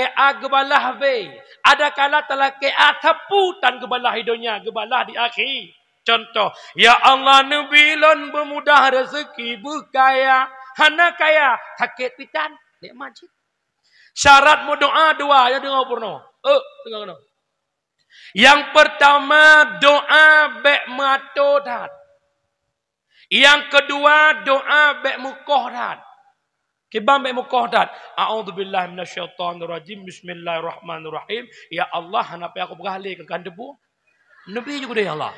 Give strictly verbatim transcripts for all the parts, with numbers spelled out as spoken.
A geubalah B. Adakala talakée A sapeue tan geubalah di donya, geubalah di akhi. Contoh, "Ya Allah, neubi lôn beumudah reuseuki beukaya." Hana kaya, sakét pitan, nikmat cit. Syarat meudoa dua, ya deungoe peurunoe. Eh, deungoe keunoe. Nyang peurtama, doa bék meuato that. Nyang keudua, doa bék meukoh that. Kiban bék meukoh that. "A'udzubillahi minasyaitonirrajim. Bismillahirrahmanirrahim. Ya Allah, hana payah kupeugah lé keu kanteubu." Neubi ju keudeh, "Ya Allah."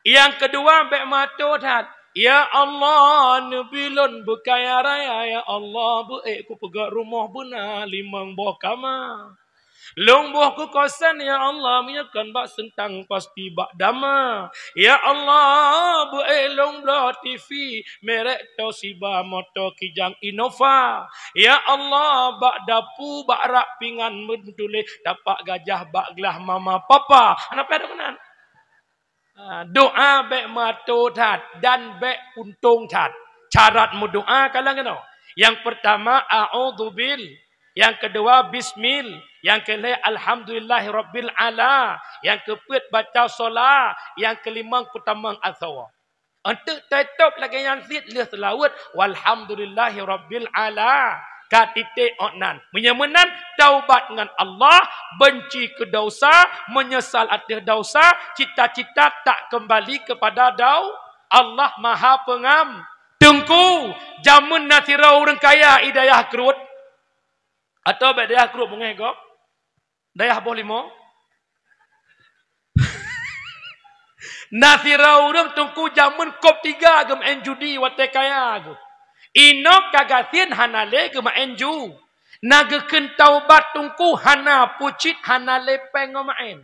Nyang keudua bék meuato that. "Ya Allah, neubi lôn beukaya raya, ya Allah, beuék kupeugöt rumoh beuna limong boh kama. Lôn boh kukosan, ya Allah, meunyoe kon bak seuntang pasti bak dama. Ya Allah, beuék lôn bloe T V merek Toshiba, moto Kijang Innova. Ya Allah, bak dapu, bak rak pingan meutuléh tapak gajah bak glah mama papa." Hana payah meunan. Ah, doa bék meuato that dan bék untông that. Syarat meudoa ka lagée nyoe. Nyang peurtama, "A'udzubil." Nyang keudua, "Bismil." Nyang keulhée, "Alhamdulillahirabbil ala." Nyang keupeuet, baca sola. Nyang keulimong, peutamong asoe. Eunteuk tatôb lagée nyan cit lheueh seulaweuet, "Walhamdulillahirabbil ala." Ka titék ôk nan. Meunyoe meunan, taubat ngon Allah, beunci keu desya, meunyeusal ateueh desya, cita-cita tak keumbali keupada dau-, Allah Maha Peungam. Teungku, jameun na sidroe ureuëng kaya i dayah Kreuet. Atawa bék dayah Kreuet, beungéh gob. Dayah boh limo. Na sidroe ureuëng teungku jameun kop tiga geumeu'en judi watée kaya geuh. Inoe ka gasien hana lé geumeu'en ju. Na geukheun taubat teungku hana pucit hana lé péng ngon meu'en.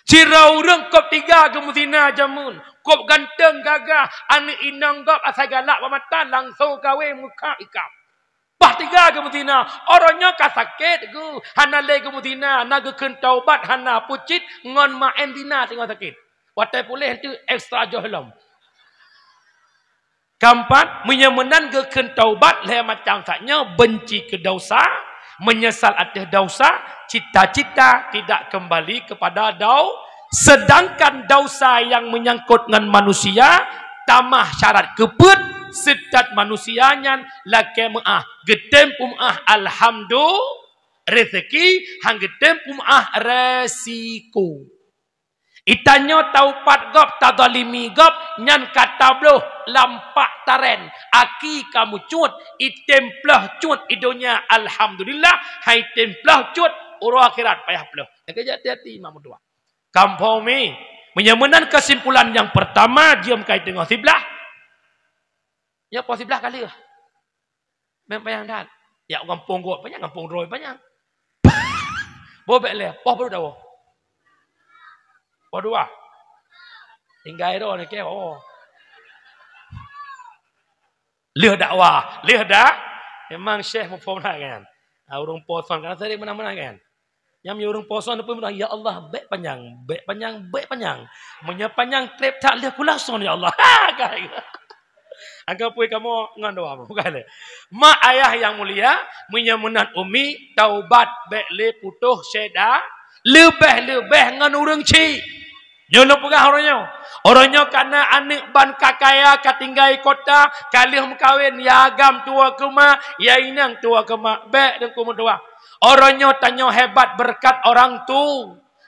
Sidroe ureuëng kop tiga geumeuzina jameun, kop ganteng gagah, aneuëk inong gob asai galak bak mata langsong kawé meukat ikab. Bah tiga geumeuzina, uroe nyoe ka sakét geuh, hana lé geumeuzina, na geukheun taubat hana pucit ngon meu'en zina teungoh sakét. Watée puléh eunteuk ekstra joh lom. Keumpat, meunyoe meunan geukheun taubat lhée macam sak nyoe, beunci keu desya, meunyeusal ateueh desya, cita-cita tidak keumbali keupada dau-, seudangkan desya nyang meunyangkot ngon manusia, tamah syarat keupeuet, seutat manusia nyan lakée meu'ah, geutem peumeu'ah alhamdu-, rezeki, han geutem peumeu'ah resiko. Itanyoe taupat gob, tazalimi gob, nyan ka tabloh lam pak taren. Aki ka meucut, item ploh cut i donya, alhamdulillah, hai tem ploh cut, uroe akhirat payah ploh. Nyang keu hati-hati mak meutuah. Kampung mi, meunyoe meunan keusimpulan nyang peurtama, jeuem kai teungoh siblah. Nyoe poh siblah ka lheueh. Meunan panyang that. Yak gampông gob panyang, gampông droe panyang. Boh bék lé, poh baru dawoe. Poh dua. Tinggai droe ni keu, oh. Lheueh dakwah, lheueh dak. Memang syekh muphom that kan. Ah, ureuëng poson kan sering meunan-meunan kan. Nyang meunyoe ureuëng poson pun bilang, "Ya Allah, bék panyang, bék panyang, bék panyang. Meunyoe panyang treb that lheueh kulason, ya Allah." Ha, kai. Angka pui kamoe ngon doa, bukan lé. Mak ayah nyang mulia, meunyoe meunan umi, taubat bék lé putôh syeda, leubeh-leubeh ngon ureuëng chik. Nyoe lôn peugah uroe nyoe. Uroe nyoe kana aneuëk ban ka kaya, ka tinggai kota, ka lheueh meukawen, ya agam tuwoe keu mak, ya inong tuwoe keu mak, bék teungku meutuah. Uroe nyoe tanyoe hebat beureukat orang tu.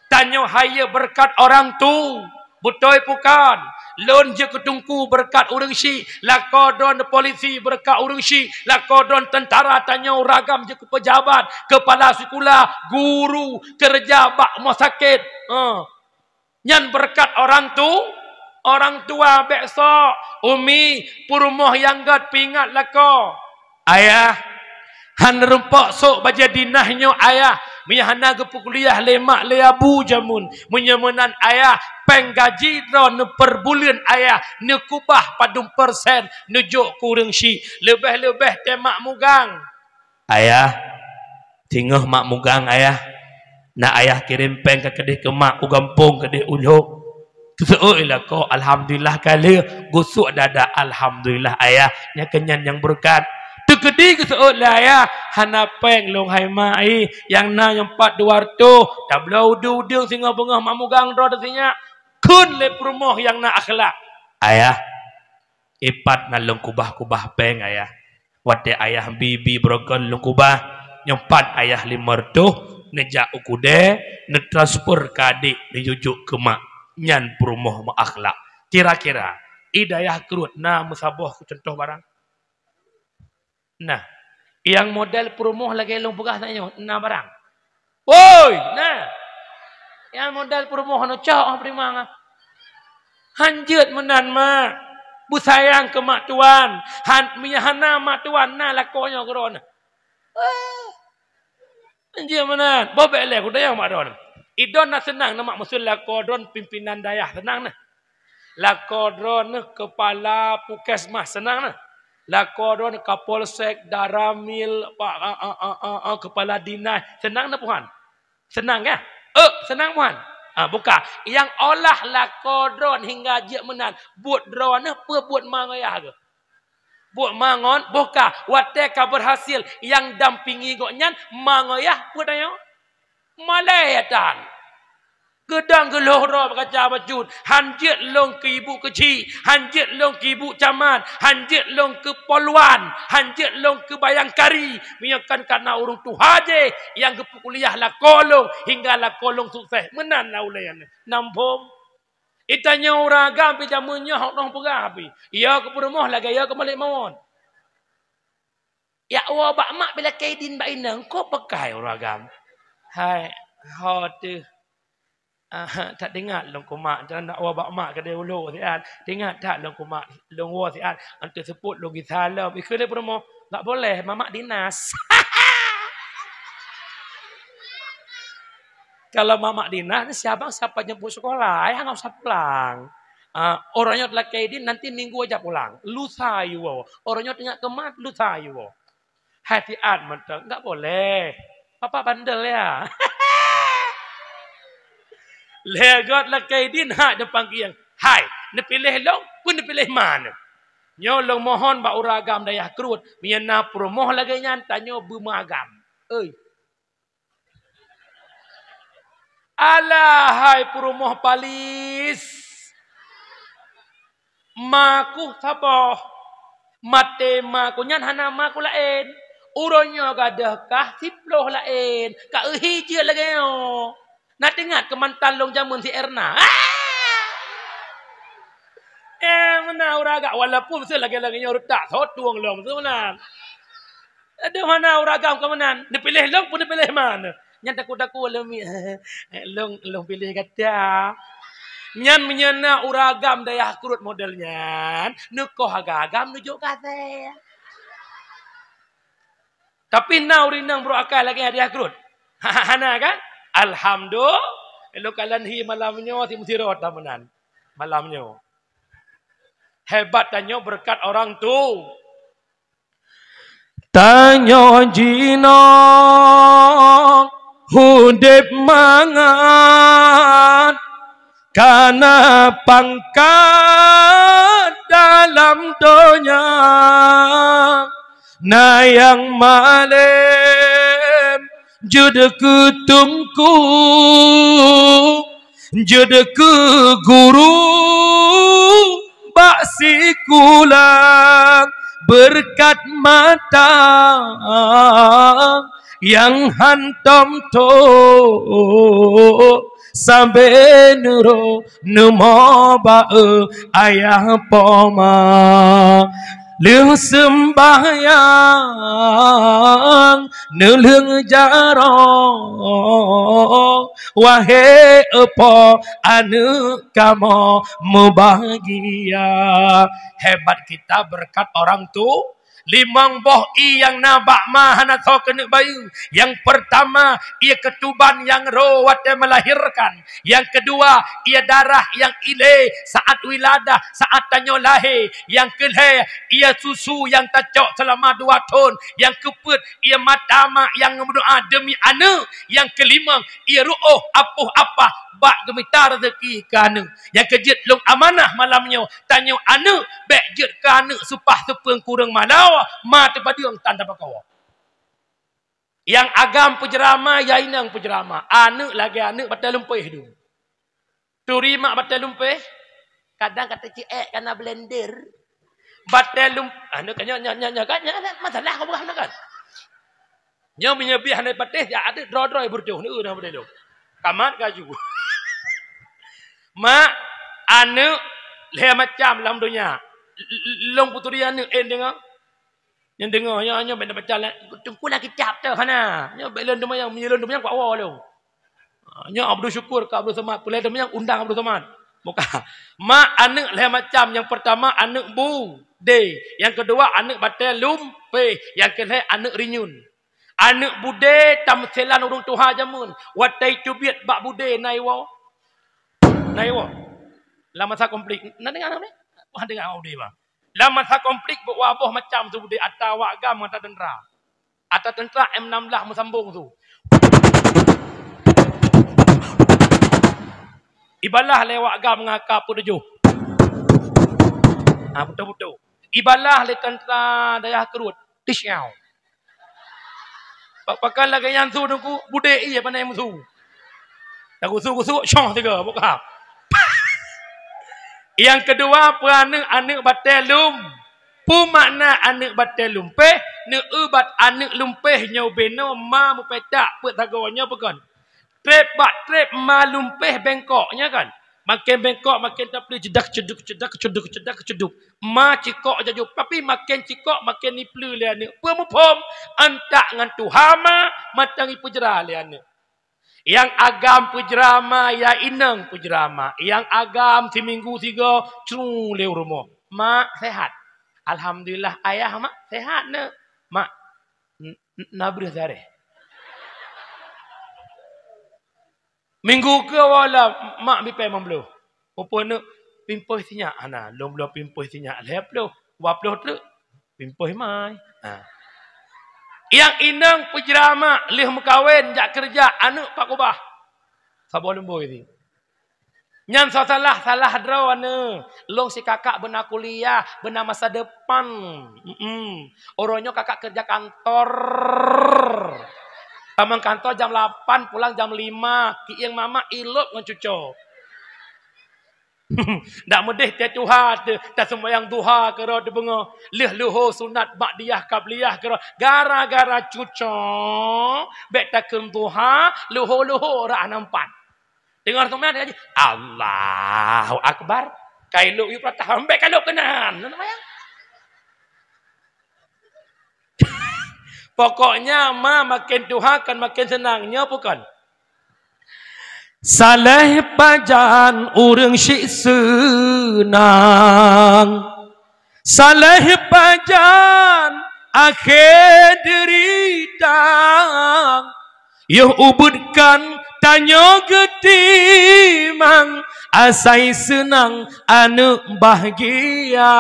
Tanyoe hayeue beureukat orang tu. Beutôi bukan? Lôn jeuet keu teungku beureukat ureuëng chik, lakoe droen polisi beureukat ureuëng chik, lakoe droen teuntara tanyoe ragam jeuet keu peujabat, keupala sikula, guru, keureuja bak rumoh sakét. Huh. Nyan beureukat orang tu, orang tua bék sok, umi, peurumoh nyang gét peuingat lakoe. Ayah, han rumpok sok bajée dinah nyoe ayah, meunyoe hana geupeukuliah lé mak lé abu jameun. Meunyoe meunan ayah, péng gaji droe neupeurbuleuen ayah, neukubah padum persen, neujok keu ureuëng chik, leubeh-leubeh teuh mak mugang. Ayah, singoh mak mugang ayah. Na ayah kirém péng ka keudeh keu mak u gampông keudeh u lhok. Geuseuôt lé lakoe, alhamdulillah ka lheueh. Geusuek dada, alhamdulillah ayah. Nyan keuh nyan nyang beureukat. Teukeudi geuseuôt lé ayah, Hana péng lôn hai mak, ih, nyang na nyoe pat dua reutôh. Tabloe udeueng-udeueng singoh beungoh mak mugang droe teuh sinyak. Kheun lé peurumoh nyang na akhlak. Ayah, ipat na lôn kubah-kubah péng, Ayah. Watée ayah bi-bi broken lôn kubah, nyoe pat ayah limong reutôh, neujak u keudée, neutransfer keu adék, neujujok keu mak. Nyan peurumoh meuakhlak. Kira-kira, i dayah Kreuet na meusaboh keu cuntoh barang? Nah, nyang model peurumoh lagée lôn peugah tanyoe, na barang? Woi, nah. Nyang model peurumoh nyoe cok, ah, peudimang, ah. Hanjeuet meunan, mak. Beusayang keu mak tuan. Han, meunyo hana mak tuan, na lakoe nyoe keudroe. Ah. Hanjeuet meunan. Boh bék lé kutanyong mak droe. Idon na seunang na mak, meuseu lakoe droe pimpinan dayah seunang na. Lakoe droe kepala puskesmas seunang na. Lakoe droe Kapolsek, Danramil, pa-, a, a, a, a, a, kepala dinas seunang na puhan. Seunang, ya? Eh, seunang puhan. Ah, buka. Nyang olah lakoe droe hingga jeuet meunan, buet droe peue buet mangoyah geuh. Buet mangon, boh ka, watée ka berhasil nyang dampingi gobnyan, mangoyah peue tanyoe? Malée tan. Geudong geulhoh droe bak kaca bacut, hanjeuet lôn keu ibu keuchik, hanjeuet lôn keu ibu camat, hanjeuet lôn keu polwan, hanjeuet lôn keu bayangkari. Meunyoe kan kana ureuëng tuha jih nyang geupeukuliah lakoe lôn hingga lakoe lôn sukses. Meunan na ulée nyan. Nambom. Itanyoe ureuëng agam pih jameun nyoe hok nong peugah pih. Iya keu peurumoh lagée iya keu malée mawöt. Yak woe bak mak bila kaidin bak inong, ko peukai ureuëng agam. Hai, ho teuh. Ah, tak teuingat lôn keu mak, jangan nak woe bak mak keudeh ulo siat. Teuingat that lôn keu mak, lôn woe siat. Antu seupôt lôn gisa lom. Ikeu lé peurumoh, enggak boleh, mamak dinas. Kalau mamak dinas ni siapa, siapa jemput sekolah, ayah nggak usah pulang. Ah, orang nyoe lakée idin nanti minggu aja pulang. Lusa yue woe. Orang nyoe teuingat keu mak, lusa yue woe. Hai siat mantong, enggak boleh. Papa bandel ya. Lé göt lakée idin hak depan kieng. Hai, neupiléh lôn, pun neupiléh man. Nyoe lôn mohon bak ureuëng agam dayah Kreuet, meunyoe na peurumoh lagée nyan tanyoe beumeuagam. Oi. Alah hai peurumoh palis. Maku saboh. Maté maku nyan hana maku laén. Uroe nyoe gadôh kah siploh laén. Ka euhi jeuet lagée nyoe. Na teuingat keu mantan lôn jameun si Erna? Ah! Eh, meunan ureuëng agam, walaupun meuseue lagée-lagée nyoe reutak sotong lom meuseue meunan. Aduh, mana ureuëng agam ka meunan? Neupiléh lôn pun neupiléh man. Nyan takot-takot lôn mi-, lôn, lôn piléh gata. Nyan meunyoe na ureuëng agam dayah Kreuet model nyan, neukoh agam-agam neujok keu asèe. Tapi na ureuëng inong brok akai lagée dayah Kreuet? Hana kan? Alhamdulillah. Lôn kalon hi malam nyoe si meusirot dah meunan. Malam nyoe. Hebat tanyoe beureukat orang tu. Tanyoe jinoe udeb mangat, kana pangkat dalam donya. Na nyang malém jeuet keu teungku, jeuet keu guru bak sikula, beureukat mata nyang hántom tho, sabé neuroe neumo ba-e ayah poma. Lheueh seumbahyang neulheueng jaroe, wahé eupo aneuëk kamoe meubahagia. Hebat kita beureukat orang tu. Limong boh ie nyang na bak ma hana soe keuneuk bayeue. Nyang peurtama, ie keutuban nyang ro watée meulahérkan. Nyang keudua, ie darah nyang ilée saát wiladah, saát tanyoe lahé. Nyang keulhée, ie susu nyang tacok seulama dua thon. Nyang keupeuet, ie mata mak nyang meudoá deumi aneuëk. Nyang keulimong, ie ruoh apoh apah bak geumita raseuki keu aneuëk. Nyang keujeuet lôn amanah malam nyoe, tanyoe aneuëk bék jeuet keu aneuëk seupah seupeueng kureueng manoe, ma teupadeueng tan tapakoe. Nyang agam peujeurama, nyang inong peujeurama. Aneuk lagèe aneuk batèe lumpéh tu. Turi mak batèe lumpéh, kadang ka teuceuek kana blender. Batèe lum-, ah, nyoe kan, nyoe, nyoe, nyoe, nyoe kan, nyoe, nyoe, masalah kau peugah nyoe kan. Nyoe meunyoe bih hana patéh, ya ada droe-droe beureutoh, nyoe dah model tu. Kamat kaju. Mak, aneuk lhèe macam lam donya. L-, l-, lôn peuturi aneuk, eh, deungö. Nyang deungoe, nyoe, nyoe bèk baca lam, teungku lam kitab teuh hana. Nyoe bèk lôn teumanyong, meunyoe lôn teumanyong kuat woe lôn. Ha, nyoe Abdul Syukur ka Abdul Somad, peulai teumanyong undang Abdul Somad. Bukan. Mak aneuk lhèe macam, nyang peurtama aneuk budé, nyang keudua aneuk batèe lumpéh, nyang keulhèe aneuk rinyun. Aneuk budé tameuselan ureueng tuha jameun, watèe teubiet bak budé na iwoe. Na iwoe. Lam masa konflik, na deungö na? Wah, deungö budé bah. Lam masa konflik beuet dua boh macam su budé, ata awak GAM ngon ata teuntra. Ata teuntra M enam belas meusambong su. Ibalah lé awak GAM ngon AK peuet tujoh. Ha, beutôi-beutôi. Ibalah lé teuntra dayah Keurut. Tisiau. Bak pakan lagèe nyan su teungku, budé ié pandai meusu. Tagusu-gusu, shoh tiga, buka. Nyang keudua, peuaneuk aneuk batèe lum. Peue makna aneuk batèe lumpéh? Neuubat aneuk lumpéh nyoe binoe ma meupetak peuet sagoe nyoe peukon. Trép bak trép ma lumpéh bengkok, nyan kan? Maken bengkok, maken tapli cedak ceduk, cedak ceduk, cedak ceduk. Ma cikok jajoe, tapi maken cikok, maken ipleu lé aneuk. Peue muphom? Antak ngon tuha ma, mantong ipeujra lé aneuk. Nyang agam peujra ma, nyang inong peujra ma. Nyang agam siminggu sigo, cru lé u rumoh. Mak, sehat? Alhamdulillah, ayah, mak, sehat, neuk. Mak, n-, n-, na breuh sareh. Minggu keu awai lam, mak bipée limong ploh. Muphom neuk pimpôi sinyak hana, lôn bloe pimpôi sinyak lhèe ploh, dua ploh treuk, pimpôi mai. Ha. Nyang inong peujra mak lheueh meukawen jak keureuja aneuk pat keubah. Saboh lumbôi si. Nyan soe salah, salah droeneuh. Lôn si kakak beuna kuliah, beuna masa depan. Mm-mm. Uroe nyoe kakak keureuja kantor. Tamong kantor jam lapan, pulang jam lima. Kieng mamak ilop ngon cuco. Dak meudeh teuh tuha teuh, taseumayang duha keudroe teubeungoh. Lheueh luho sunat ba'diyah qabliyah keudroe. Gara-gara cuco, bèk takheun duha, luho-luho rhak hana meupat. Teungoh seumayang, Allahu Akbar. Ka ilop yue peurata, ambek ka ilop keunan. Pokoknya, ma makin tuha kan makin seunang. Nyoe peue kon? Saléh pajan ureueng syiek seunang. Saléh pajan akhé deurita. Yoh ubeuet kan tanyoe geutimang, asai seunang aneuk bahgia.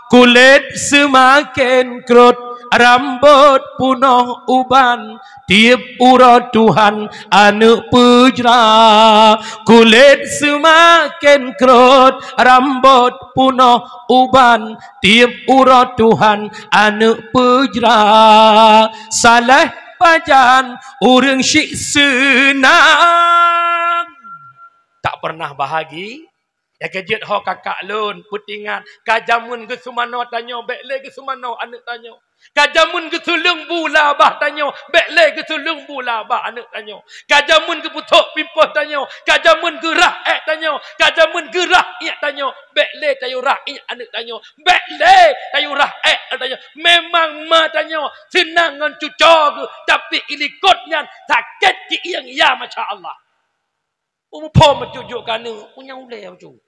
Kulét seumaken krot, rambot punoh uban, tiep uroe Tuhan aneuk peujra. Kulét seumaken krot, rambot punoh uban, tiep uroe Tuhan aneuk peujra. Saléh pajan ureueng syiek seunang. Tak pernah bahagi. Ya keujeuet ho kakak lôn, peutingat, ka jameun geuseumanoe tanyoe, bèk lé geuseumanoe aneuk tanyoe. Ka jameun geuseuleueng bu labah tanyoe, bèk lé geuseuleueng bu labah aneuk tanyoe. Ka jameun geupeusok pimpôh tanyoe, ka jameun geurhah èk tanyoe, ka jameun geurhah iék tanyoe, bèk lé tayue rhah iék aneuk tanyoe, bèk lé tayue rhah èk aneuk tanyoe. Memang ma tanyoe seunang ngon cuco geuh, tapi ilikot nyan sakét kieng, ya masya Allah. Muphom bacut jok keu aneuk, punya ulèe bacut.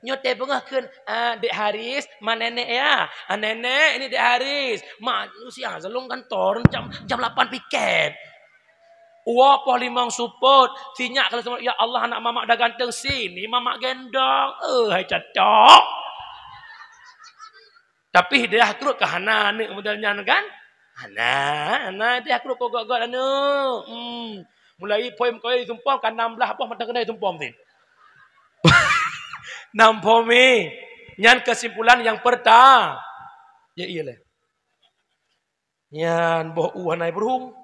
Nyoe teuh beungoh kheun, "Ah, Dek Haris, ma nenek ya? Ah, nenek, ini Dek Haris." Mak, usia, salong kantor jam, jam lapan piket. Uwoe poh limong seupôt, si nyak kalau seumah, "Ya Allah, anak mamak dah ganteng, sini mamak gendong." Eh, hai catok. Tapi hidayah krot ka hana aneuk model nyan kan? Hana, hana hidayah krot keu göt-göt aneuk. Hmm. Mulai phôn keu sumpom ka nam blah boh mantong keudeh sumpom tin. Nam phôn mi. Nyan kesimpulan nyang peurta-, ya iya lé. Nyan boh u hana beurueng.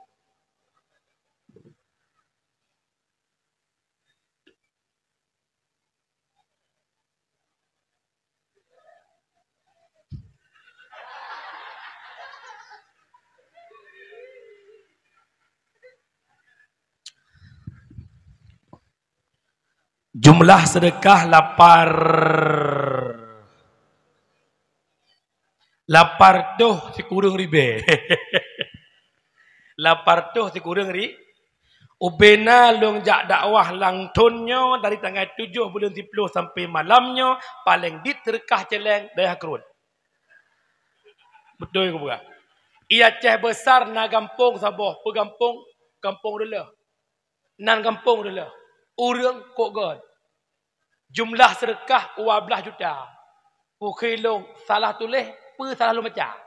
Jumlah sedekah lapar, lapar toh sikureueng ribèe. Lapar toh sikureueng ri-, ubena lôn jak dakwah lam thôn nyoe dari tanggai tujoh buleuen siploh sampai malam nyoe, paleng dit seudeukah céléng dayah Kruen. Beutôi kupeugah. I Aceh Besar na gampông saboh, peue gampông? Gampông Reuleuh. Nan gampông Reuleuh. Ureueng kok göt. Jumlah seudeukah dua blaih juta. Pukhi lôn salah tuléh, peue salah lôn baca.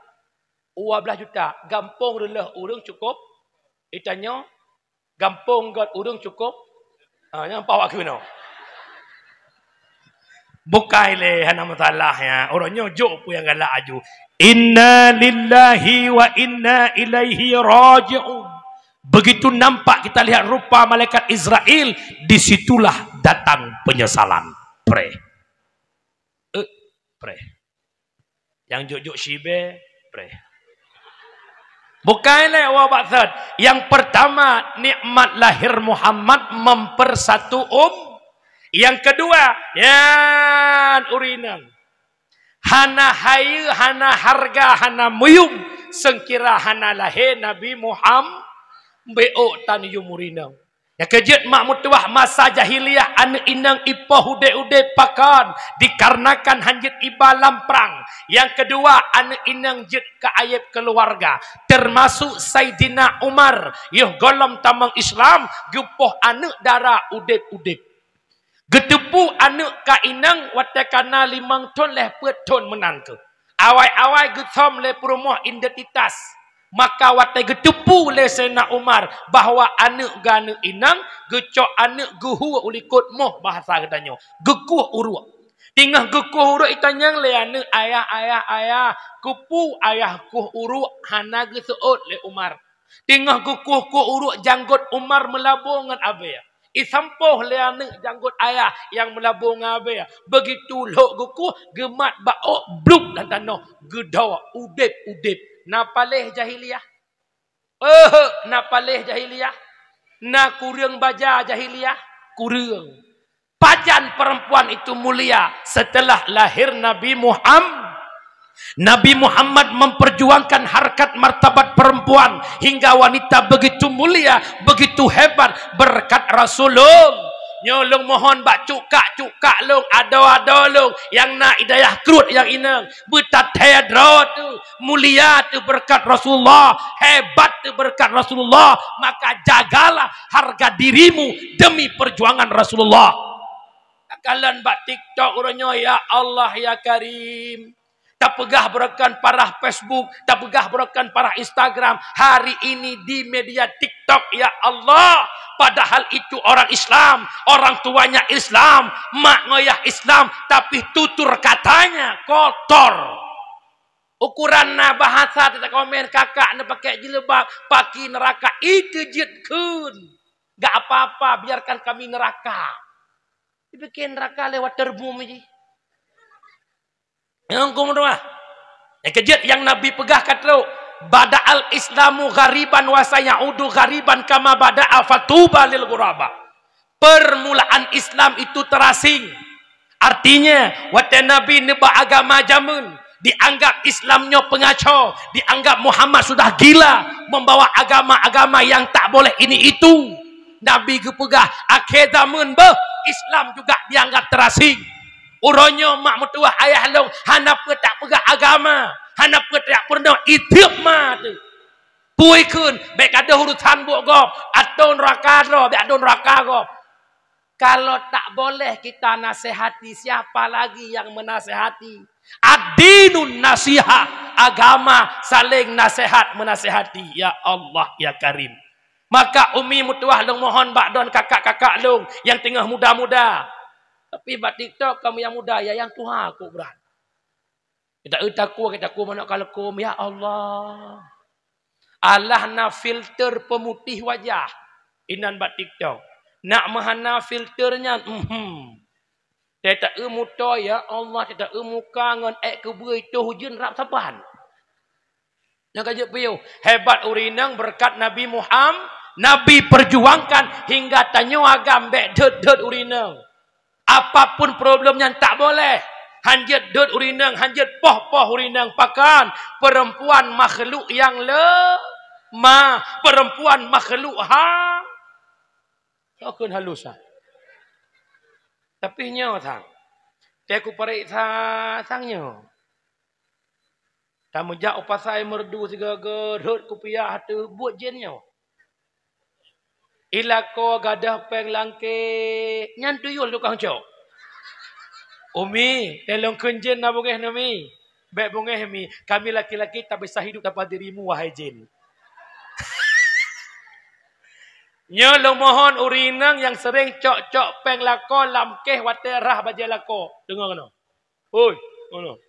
Dua blaih juta. Gampông Reuleuh ureueng cukôp. Itanyoe gampông göt ureueng cukôp. Ha, nyang pawa keunoe. Bukai lé, hana masalah ya. Orang nyoe jok peue nyang galak aju. Inna lillahi wa inna ilaihi raji'un. Begitu nampak kita lihat rupa malaikat Israel, disitulah datang penyesalan. Preh. Eh, preh. Nyang jok-jok sibée, preh. Bukai lé wa baksat. Yang pertama, nikmat lahir Muhammad mempersatu um. Yang kedua, yan ureueng inong. Hana hayeue, hana hareuga, hana meuyuem seungkira hana lahé Nabi Muhammad, beuôk tan yuem ureueng inong. Nyang keujeuet mak meutuwah masa jahiliyah aneuk inong ipoh udeb-udeb pakon dikarenakan hanjeuet iba lam prang. Nyang keudua aneuk inong jeuet keu aéb keuluwarga, teumasuk Saidina Umar yoh gohlom tamong Islam geupoh aneuk dara udeb-udeb. Geuteupeue aneuk ka inong watée ka na limong thon lhée peuet thon meunan kheueh. Awai-awai geusöm lé peurumoh identitas. Maka watée geuteupeue lé Saidina Umar bahwa aneuk geuh aneuk inong, geucok aneuk geuhue u likot moh bahasa geutanyoe, geukueh uruek. Teungoh geukueh uruek itanyong lé aneuk, "Ayah, ayah, ayah, keupeue ayah kueh uruek hana geuseuôt lé Umar?" Teungoh geukueh-kueh uruek janggot Umar meulabô ngon abée. Isampôh lé aneuk janggot ayah nyang meulabô ngon abée. Begitu lhok geukueh, geumat bak ôk, blub lam tanoh, geudoe udeb-udeb. Na paléh jahiliyah? Euheuek, na paléh jahiliyah? Na kureueng baja jahiliyah? Kureueng. Pajan perempuan itu mulia setelah lahir Nabi Muhammad. Nabi Muhammad memperjuangkan harkat martabat perempuan hingga wanita begitu mulia, begitu hebat berkat Rasulullah. Nyoe lôn mohon bak cukak-cukak lôn, adoe-adoe lôn nyang na i dayah Kruen nyang inong, beutathée droe teuh, mulia teuh berkat Rasulullah, hebat teuh berkat Rasulullah, maka jagalah harga dirimu demi perjuangan Rasulullah. Takalon bak TikTok uroe nyoe, ya Allah, ya Karim. Tapeugah beureukan parah Facebook, tapeugah beureukan parah Instagram. Hari ini di media TikTok, ya Allah. Padahal itu orang Islam, orang tuanya Islam, mak ngoyah Islam, tapi tutur katanya kotor. Ukuran na bahasa teuka komen, kakak na pakai jilbab, paki neraka, itu jeuet kheun. Gak apa-apa, biarkan kami neraka. Dipike neraka lewat terbum ji. Nyang kum doa. Nyang keujeuet nyang Nabi peugah ka trok, "Bada'al Islamu ghariban wa sayaudu ghariban kama bada'a fatuba lil ghuraba." Permulaan Islam itu terasing. Artinya, watée Nabi neuba agama jameun, dianggap Islam nyoe peungaco, dianggap Muhammad sudah gila membawa agama-agama yang tak boleh ini itu. Nabi geupeugah, akhé zameun beuh, Islam juga dianggap terasing. Uroe nyoe mak meutuwah ayah lôn hana peue tak peugah agama, hana peue tak peurunoe, iteuek ma teuh. Pui kheun, bék gadoh urusan buet gob, atô neuraka droe, bék atô neuraka gob. Kalau tak boleh kita nasihati, siapa lagi yang menasihati? Ad-dinun nasihah, agama saling nasihat menasihati. Ya Allah, ya Karim. Maka umi meutuwah lôn mohon bak don kakak-kakak lôn nyang teungoh muda-muda. Tapi bak TikTok kamoe nyang muda, ya nyang tuha kok brat. Kita eutakwa, kita takwa manok kaleukom, ya Allah. Alah na filter pemutih wajah. Inan bak TikTok. Nak meuhana filter nyan, mhm. Teuta eu muto, ya Allah, teuta eu muka ngon ék keubeue toh ujeuen rab saban. Nyang ka jeuet piôh, hebat ureueng inong beureukat Nabi Muham-, Nabi perjuangkan hingga tanyoe agam bék dot-dot ureueng inong. Apapun problem nyan tak boleh. Hanjeuet dot ureueng inong, hanjeuet poh-poh ureueng inong. Pakon? Perempuan makhluk yang lemah, perempuan makhluk ha-, sokon halusan. Tapi nyoe sang, teuku pareksa sang nyoe. Tameujak u pasai Meureudu sigoe-goe rhot kupiah teuh buet jén nyoe. Ilako gadoh péng langkée, nyan tuyul tukang cok. "Umi, tolong kheun jén na beungéh na, Mi." "Bék beungéh, Mi. Kami laki-laki tak bisa hidup tanpa dirimu, wahai jén." Nyoe lôn mohon ureueng inong nyang sering cok-cok péng lako lam kéh watée rhah bajée lako. Deungoe keunoe. Hoi, ngono.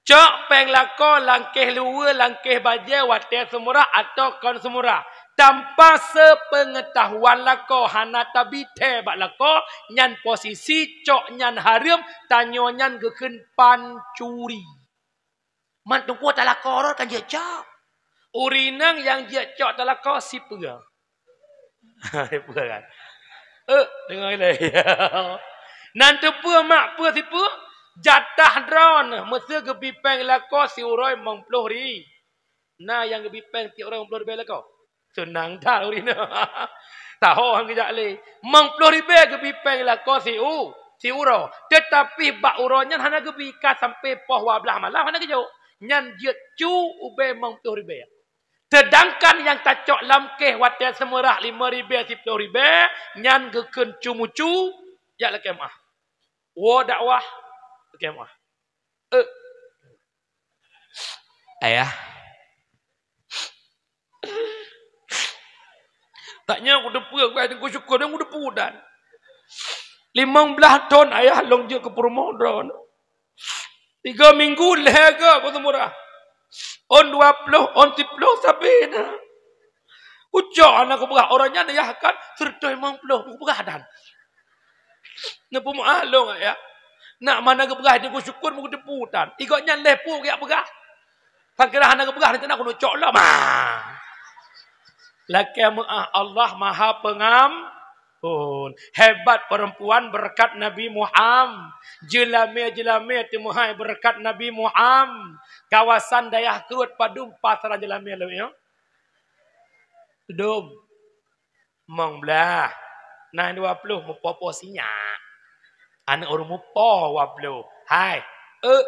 Cok péng lako lam kéh luweue, lam kéh bajée watée seumurah atawa kon seumurah. Tanpa sepeungetahuan lako, hana tabi thée bak lako, nyan posisi cok nyan hareuem, tanyoe nyan geukheun pancuri. Man teungku talako rot kan jeuet cok. Ureueng inong nyang jeuet cok talako sipeue. Sipeue kan? Eh, deungoe lé. Nan teupeue mak peue sipeue? Jatah droeneuh, meuseu geubi péng lako siuroe limong ploh ri-. Na nyang geubi péng tiep uroe limong ploh ribée lako? Seunang that ureueng inong. Taho han geujak lé. Limong ploh ribée geubi péng lako siu-, siuroe. Teutapi bak uroe nyan hana geubi, ka sampoe poh dua blaih malam hana geujok. Nyan jeuet cu ubée limong ploh ribée. Seudangkan nyang tacok lam kéh watée seumurah limong ribée, siploh ribée, nyan geukheun cu-mucu, jak lakée meuáh. Woe dakwah, lakée meuáh. Eh. Ayah. Tak nyoe kuteupeue, ku teungku syukur, dan kuteupeue dan. Limong blaih thon ayah lôn jeuet keu peurumoh droeneuh. Tiga minggu lhée goe keu seumurah. Ôn dua ploh, ôn siploh sabe na. Kucok hana kupeugah, uroe nyan ayah kan seureutôh limong ploh kupeugah dan. Neupeumeuáh lôn ayah. Nak mana geupeugah di kusyukur meukuteupu tan. Igoe nyan lhée pu geujak peugah. Sangkira hana geupeugah, nanti nak keuneuk cok lom. Ah. Lakée meuáh, Allah Maha Pengampun. Hebat perempuan berkat Nabi Muhammad. Jeulamé-jeulamé teumeuhai berkat Nabi Muhammad. Kawasan dayah Kruet padum pasaran jeulamé lom nyoe? Dum. Limong blaih. Nah, dua ploh mupo-po sinyak. Aneuk ureueng mupo dua ploh. Hai. Eh.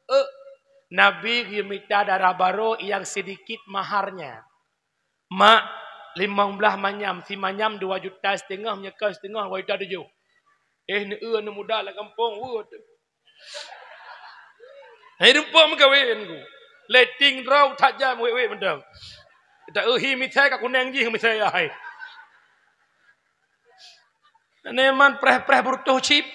Eh. Nabi geumita dara barô nyang sidikit maharnya. Mak, limong blaih manyam, si manyam dua juta siteungoh, meunyoe kon siteungoh, dua juta tujoh. Eh, neu-eu aneuk muda lam gampông, weueh. Hai rumpok meukawen ku. Letting droe that jam wék-wék mantong. Kita uhi misai ka kuneng jih misai hai. Neman preh-preh beureutoh chip.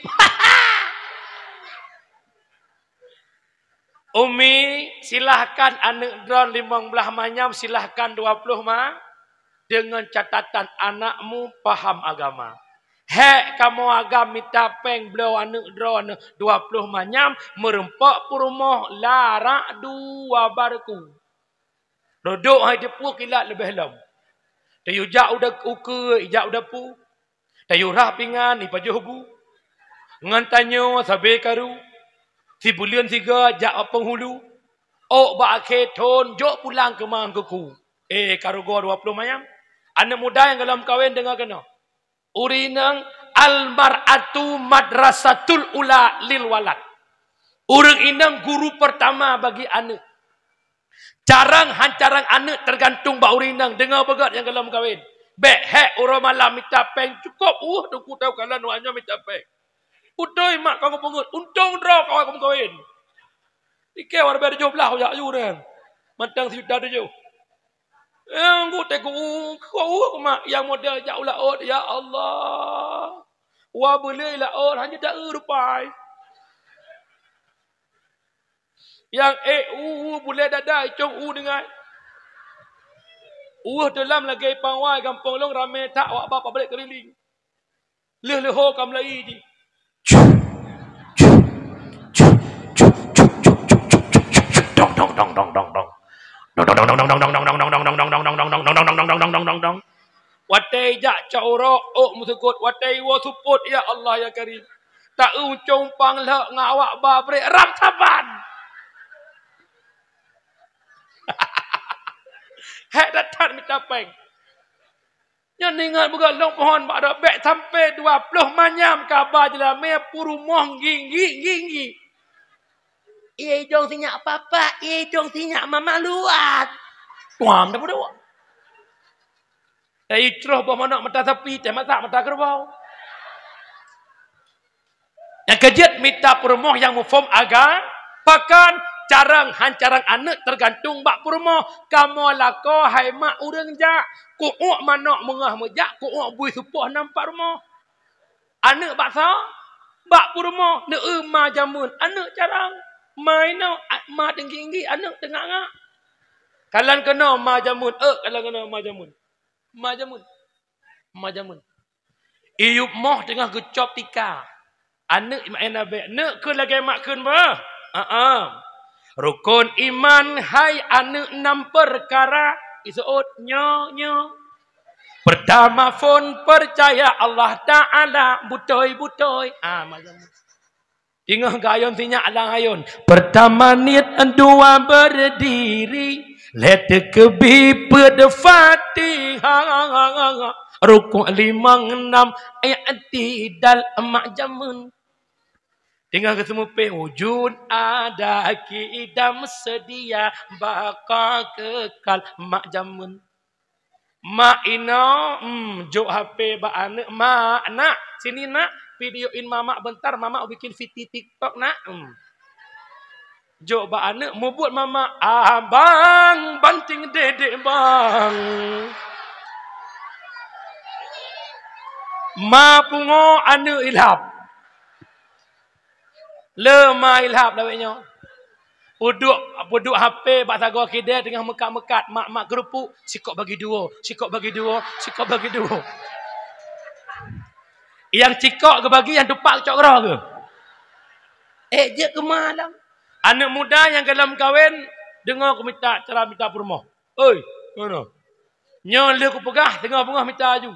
Umi, silahkan aneuk droe limong blaih manyam, silahkan dua ploh ma. Dengan catatan anakmu paham agama. Hék kamoe agam mita péng bloe aneuk droeneuh dua ploh manyam, meurumpok peurumoh larak dua bareuku. Rodok hai teupeu kilat leubeh lom. Tayue jak u da-, ukeue, ijak u dapu. Tayue rhah pingan, ipajoh bu. Ngon tanyoe sabe karu. Sibuleuen siga jak u peunghulu. Ôk bak akhé thon jok pulang keumang keuku. Eh, karugoe dua ploh manyam. Aneuk muda nyang golom kawen deungoe keunoe. Ureueng inong, al-mar'atu madrasatul ula lil walad. Ureueng inong guru pertama bagi aneuk. Carang han carang aneuk teugantung bak ureueng inong, deungoe beugét nyang golom kawen. Bék hék uroe malam mita péng cukôp, uh, teungku tau kalon wak nyoe mita péng. Beutôi mak kong peungeut, untông droe kawai kong kawen. Ikeu warbe tujoh blaih ujak aju deh. Mantong sijuta tujoh. Eh, ngut teku, ku mak nyang model jak u laôt, ya Allah. Wa beuleueh laôt, hana taeu rupai. Nyang ék u, u, bulée dada, icong u deungon. Ueh teulam lagèe pawai gampông lôn ramè that awak ba pabrik keuliling. Lheuh leuho ka meulayi jih. Dong, dong, dong, dong, dong, dong. Dong, dong, dong, dong, dong, dong. Watèe jak cok uroe, ôk meuseukôt, watèe iwoe seupôt, ya Allah, ya Karim. Ta-eu uncông pang lhok ngon awak ba brek ram saban. Hèk that-that mita pèng. Nyan ingat beugöt lôn pohon bak dok bèk sampai dua ploh manyam kaba jeulamé peurumoh gigi-gigi. Ié idong sinyak papa, ié idong sinyak mama luat. Tuam dah bodoh. Eh, itroh boh manok mata sapi, teh masak mata kerbau. Nyang keujeuet mita peurumoh nyang muphom aga, pakon carông han carông aneuk teugantung bak peurumoh. Kamoe lakoe hai mak ureueng jak, ku'uek manok meungoh meujak, ku'uek bui supoh nam pat rumoh. Aneuk bak soe? Bak peurumoh, neu-eu ma jameun, aneuk carông. Ma inoe, a-, ma teunggi-inggi, aneuk teungak-ngak. Kalon keunoe ma jameun, eu, kalon keunoe ma jameun. Ma jameun. Ma jameun. Iyup moh teungoh geucop tika. Aneuk mak ina bèk, neuk kheun lagèe mak kheun bah. Aa. Rukon iman hai aneuk nam peukara. Iseuôt nyoe, nyoe. Peurtama phon peucaya Allah Taala beutôi-beutôi. Ah, ma jameun. Teungoh geuayôn sinyak lam ayôn. Peurtama niet, dua beurdiri, lhèe teukeubi peuet Fatihah, rukuk limong nam i'tidal mak jameun. Teungoh geuseumupéh wujud ada, kidam seudia, baqa keukal mak jameun. Mak inoe, em, jok H P bak aneuk, "Mak, nak, sini nak, videoin mamak bentar, mamak bikin V T TikTok nak." Em. Jok bak aneuk, mubuet mamak, "Abang, banting dedek bang." Ma pungo aneuk ilhab. Le ma ilhab lawét nyoe. Peuduek, peuduek H P bak sagoe keudè teungoh meukat-meukat, mak-mak keureupuk, sikok bagi dua, sikok bagi dua, sikok bagi dua. Nyang sikok geubagi, nyang tupak cok keudroe geuh. Eh, jeuet keu ma lom. Aneuk muda nyang ka lheueh meukawen, deungoe kumita cara mita peurumoh. Oi, ngono. Nyoe lheueh kupeugah, teungoh beungoh mita aju.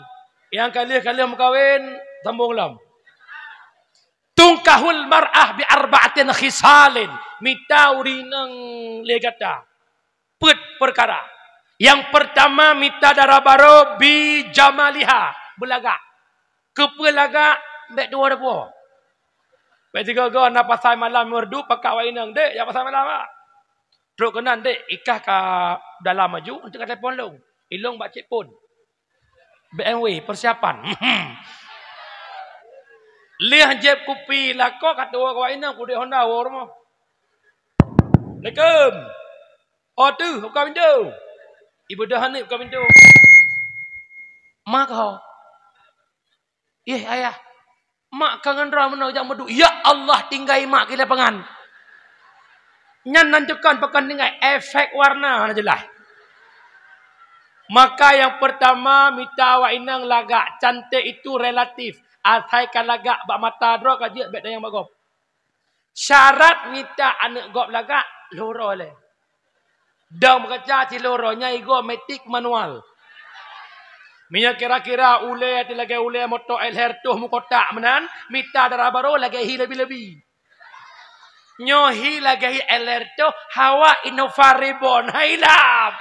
Nyang ka lheueh, ka lheueh meukawen, sambong lom. Tungkahul mar'ah bi arba'atin khisalin. Mita ureueng inong lé gata. Peuet peukara. Nyang peurtama mita dara barô bi jamaliha. Beulagak. Keupeue lagak, bèk tuwoe dapu. Bèk sigoe-goe na pasai malam meureudup pakat awak inong. Dek, jak pasai malam, Pak. Trok keunan, Dek, i kah ka dalam aju, enteuk ka telepon lôn. Ilôn bak cek phôn. B M W, persiapan. Lheueh jieb kupi lakoe ka tuwoe keu awak inong, kudéh Honda woe rumoh. Assalamualaikum. Oh, teuh, buka pintu. Ibu dah ni buka pintu. Ma kah? Yeh, ayah. Mak ka ngon droe meunoe jak meuduek. Ya Allah, tinggai mak keu lapangan. Nyan nan tukang pakon tinggai, efek warna na jeulaih. Maka nyang peurtama, mita awak inong lagak, cantik itu relatif. Asai ka lagak bak mata droe ka jeuet bèk tanyong bak gob. Syarat mita aneuk gob lagak, lhoro lé. Dong meukaca siloro nyan igoe matik manual. Meunyoe kira-kira ulèe teuh lagèe ulèe moto L R toh meukotak meunan, mita dara barô lagèe hi lebi-lebi. Nyoe hi lagèe hi L R toh, hawa Innova Reborn, hai lap.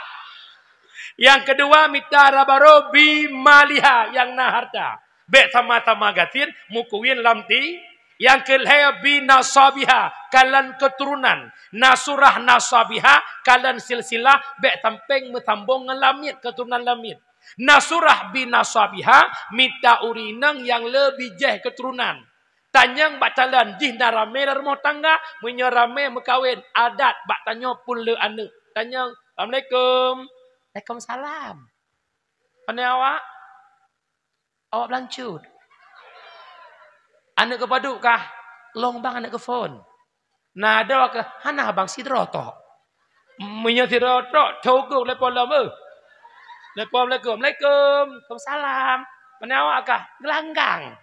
Nyang keudua, mita dara barô bi maliha nyang na hareuta. Bèk sama-sama gasien meukuwien lam ti. Nyang keu lhèe bi nasabiha, kalon keuturonan. Nasurah nasabiha, kalon silsilah, bèk sampéng meusambong ngon lamiet, keuturonan lamiet. Nasurah bi nasabiha, mita ureueng inong nyang le bijèh keuturonan. Tanyong bak calon jih na ramè lam rumoh tangga, meunyoe ramè meukawen, adat bak tanyoe phôn le aneuk. Tanyong, "Assalamualaikum." "Waalaikumsalam." "Pane awak?" "Awak blancut." "Aneuk keupadub kah?" "Lôn bang aneuk keu phôn." "Na droe kah?" "Hana bang, sidroe tok." "Meunyoe sidroe tok, cukôp lé polom, eh." Assalamualaikum. Waalaikumsalam. Pane awak kah? Geulanggang.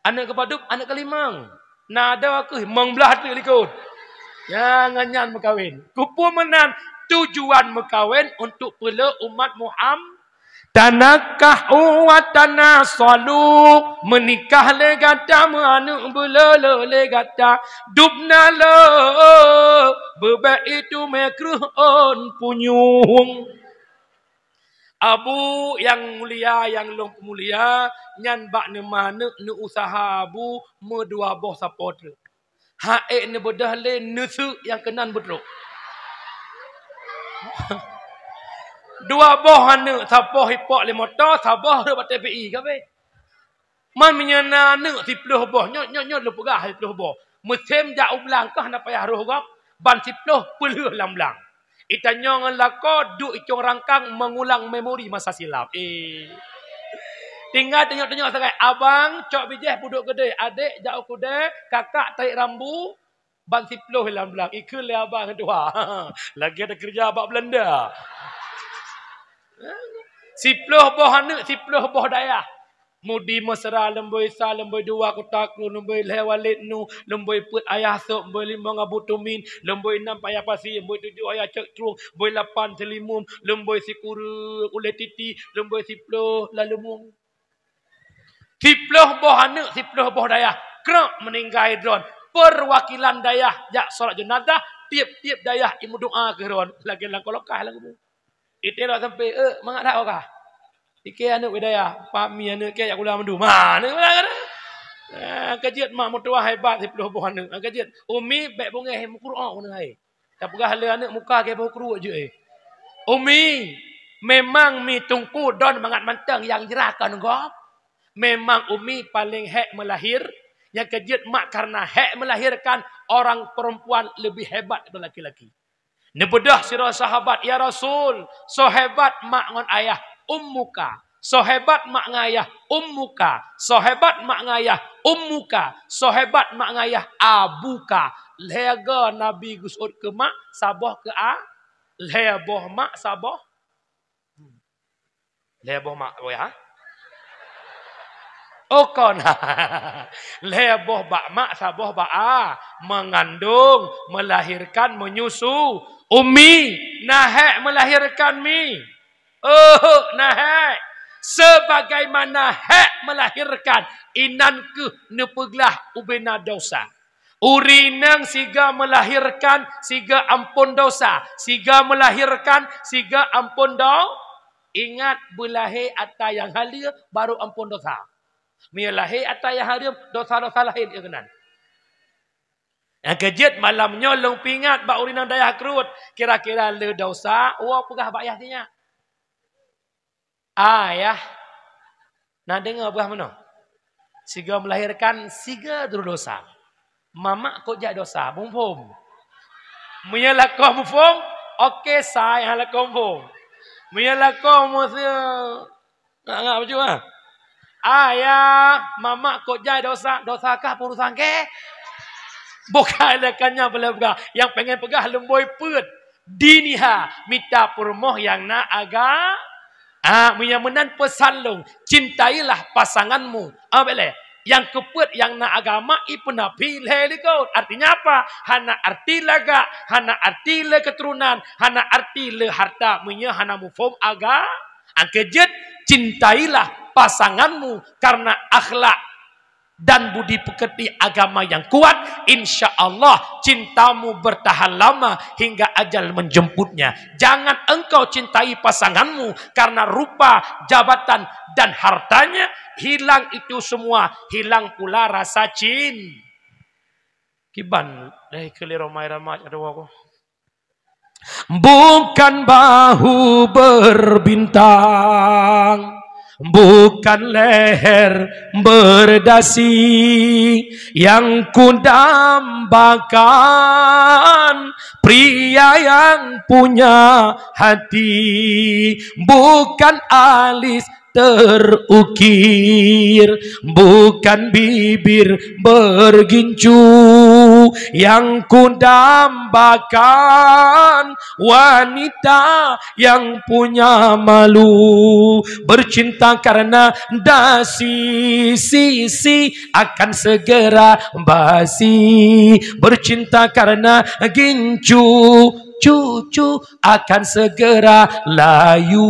Aneuk keupadub, aneuk keulimong. Na adoe keuh limong blaih teuk likot. Nyang nyan meukawen. Keupeue meunan? Tujuan meukawen untuk peuleueh umat Muhammad. Tanakahu wa tanasalu, meunikah lé gata, meuaneuk beulolo lé gata, dubna le, beubek itu meukreuh ôn punyueng. Abu nyang mulia, nyang lôn peumulia, nyan bak neuma aneuk neuusaha abu meudua boh sapo treuk. Hak ék neubeudôh lé neuseuk nyang keunan beutrok. Dua boh aneuk, saboh ipok lé moto, saboh rhot bak T P I, ka beh. Man meunyoe na aneuk siploh boh, nyoe, nyoe, nyoe lôn peugah siploh boh. Musém jak u blang keuh hana payah roh gob, ban siploh peulheueh lam blang. Itanyong ngon lakoe duek icong rangkang mengulang memori masa silam. Eh. Tinggai tanyong-tanyong sagai, abang cok bijéh peuduek keudeh, adek jak u keudè, kakak tarék rambu, ban siploh lam blang, ikheun lé abang dua. Lagèe takeureuja bak Belanda. Siploh boh aneuk, siploh boh dayah. Mudi Mesra, leumbôi sa, leumbôi dua Kota Kru, leumbôi lhèe Walid Nu, leumbôi peuet Ayah Sop, leumbôi limong Abu Tumin, leumbôi nam Paya Pasi, leumbôi tujoh Ayah Cot Trueng, leumbôi lapan Seulimum, leumbôi sikureueng Ulèe Titi, leumbôi siploh Laleumeung. Siploh boh aneuk, siploh boh dayah, krok meuninggai droen. Peuwakilan dayah jak solat jenazah, tiep-tiep dayah imeudoa keu droen. Lagèe lam kolokah lagu. Ité lom sampoe, "Eh, mangat that ka?" "Ike aneuk bak dayah, pami aneuk kèe jak kula mandum." Ha, aneuk kula kan. Ha, ka jeuet mak meutuah hebat siploh boh aneuk. Ha, ka jeuet, "Umi, bèk beungèh meukurok aneuk hai." Tapeugah lé aneuk muka kèe boh kruek jeuet, eh. "Umi, memang mi teungku don mangat mantong nyang jra kon gob. Memang Umi paléng hèk meulahé, nyang ka jeuet mak karena hèk melahirkan orang perempuan lebih hebat daripada laki-laki." Neubeudôh sidroe sahabat, "Ya Rasul, soe hebat mak ngon ayah?" "Ummuka." "Soe hebat mak ngon ayah?" "Ummuka." "Soe hebat mak ngon ayah?" "Ummuka." "Soe hebat mak ngon ayah?" "Abuka." Lhèe go Nabi geuseuôt keu mak, saboh keu a-, lhèe boh mak, saboh Lhèe boh mak, boh ya? Oh, kon. Lhèe boh bak mak, saboh bak a. Mengandung, melahirkan, menyusu. Umi, na hèk melahirkan mi? Oh, na hèk. Sebagaimana hèk melahirkan, inan keuh neupeuglah ubena dosa. Ureueng inong siga melahirkan, siga ampôn dosa. Siga melahirkan, siga ampôn do-, ingat, beulahé ata nyang haleue, barô ampôn dosa. Meunyoe lahé ata nyang hareuem, dosa-dosa lahé keunan. Nyang keujeuet malam nyoe lôn peuingat bak ureueng inong dayah keureuet, kira-kira le dosa, woe peugah bak yah sinyak. Ayah, na deungoe peugah meunoe? Sigoe melahirkan, sigoe droe dosa. Mamak kok jak dosa, muphom. Meunyoe lakoe muphom, oke, sai, ha, lakoe muphom. Meunyoe lakoe muphom, ngak-ngak baju, ha. Ayah, mamak kok jai dosa, dosa kah peurusan kèe? Bukai lé kan nyan boleh peugah. Nyang pengen peugah leumboi peuet. Diniha, mita peurumoh nyang na aga-, ah, meunyoe meunan peusan lôn, cintailah pasanganmu. Ah, bèk lé. Nyang keupeuet nyang na agama, ipeunafi lhèe likot. Artinya apa? Hana arti lagak, hana arti le keuturonan, hana arti le harta, meunyoe hana muphom aga-, nyang keujeuet, cintailah pasanganmu karena akhlak dan budi pekerti agama yang kuat, insya Allah cintamu bertahan lama hingga ajal menjemputnya. Jangan engkau cintai pasanganmu karena rupa, jabatan, dan hartanya, hilang itu semua, hilang pula rasa cin-, kiban dari keuliru mai ramat ada wako. Bukan bahu berbintang, bukan leher berdasi yang kudambakan, pria yang punya hati, bukan alis terukir, bukan bibir bergincu. yang kudambakan, wanita yang punya malu, bercinta karena dasi, sisi akan segera basi, bercinta karena gincu, cucu akan segera layu.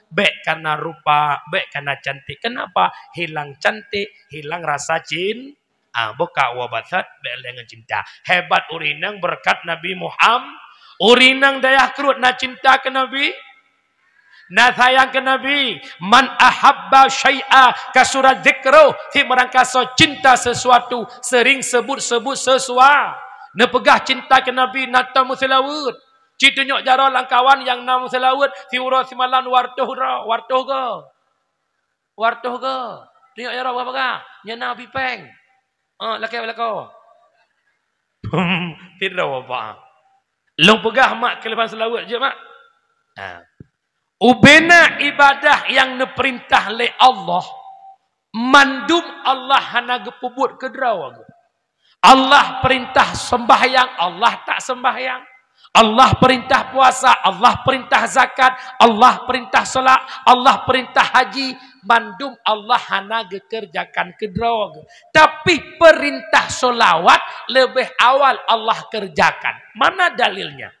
Bèk karena rupa, bèk karena cantik. Kenapa? Hilang cantik, hilang rasa cin-, Ah, buka wa basat, bèk lé ngon cinta. Hebat ureueng inong beureukat Nabi Muham-, ureueng inong dayah Kreuet na cinta keu Nabi, na sayang keu Nabi. "Man ahabba syai'a kasura dzikruh," si meurangkasoe cinta sesuatu, sering sebut-sebut sesua-, neupeugah cinta keu Nabi, na tom meuseulaweuet. Ci tunyok jaroe lam kawan nyang na meuseulaweuet, siuroe simalam dua reutôh droe, dua reutôh goe. Dua reutôh goe. Tunyok jaroe peugah-peugah, nyan na bipeng. Ah, lakèe lakoe. Sidroe bapak. Lôn peugah mak keuleubah seulaweuet jeuet mak. Ha. Ubena ibadah nyang neupeurintah lé Allah, mandum Allah hana geupeubuet keudroe geuh. Allah peurintah sembahyang, Allah tak sembahyang. Allah peurintah puasa, Allah peurintah zakat, Allah peurintah solat, Allah peurintah haji, mandum Allah hana geukeureujakan keudroe geuh. Tapi peurintah sholawat leubeh awal Allah keureujakan. Mana dalilnya?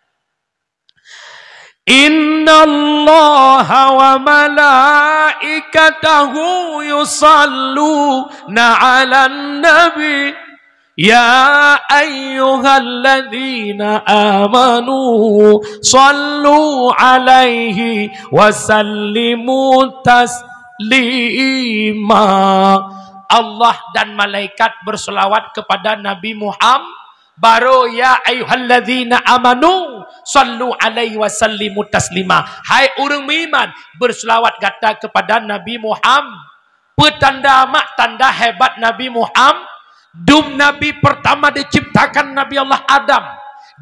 "Innallaha wa malaikatahu yusalluna 'alan nabi, ya ayyuhalladzina amanu sallu 'alaihi wa sallimu taslima." Allah dan malaikat berselawat kepada Nabi Muhammad. Baru, "Ya ayyuhalladzina amanu, sallu 'alaihi wa sallimu taslima." Hai ureueng meuiman, berselawat gata kepada Nabi Muhammad. Peutanda mak tanda hebat Nabi Muhammad? Dum Nabi pertama diciptakan Nabi Allah Adam.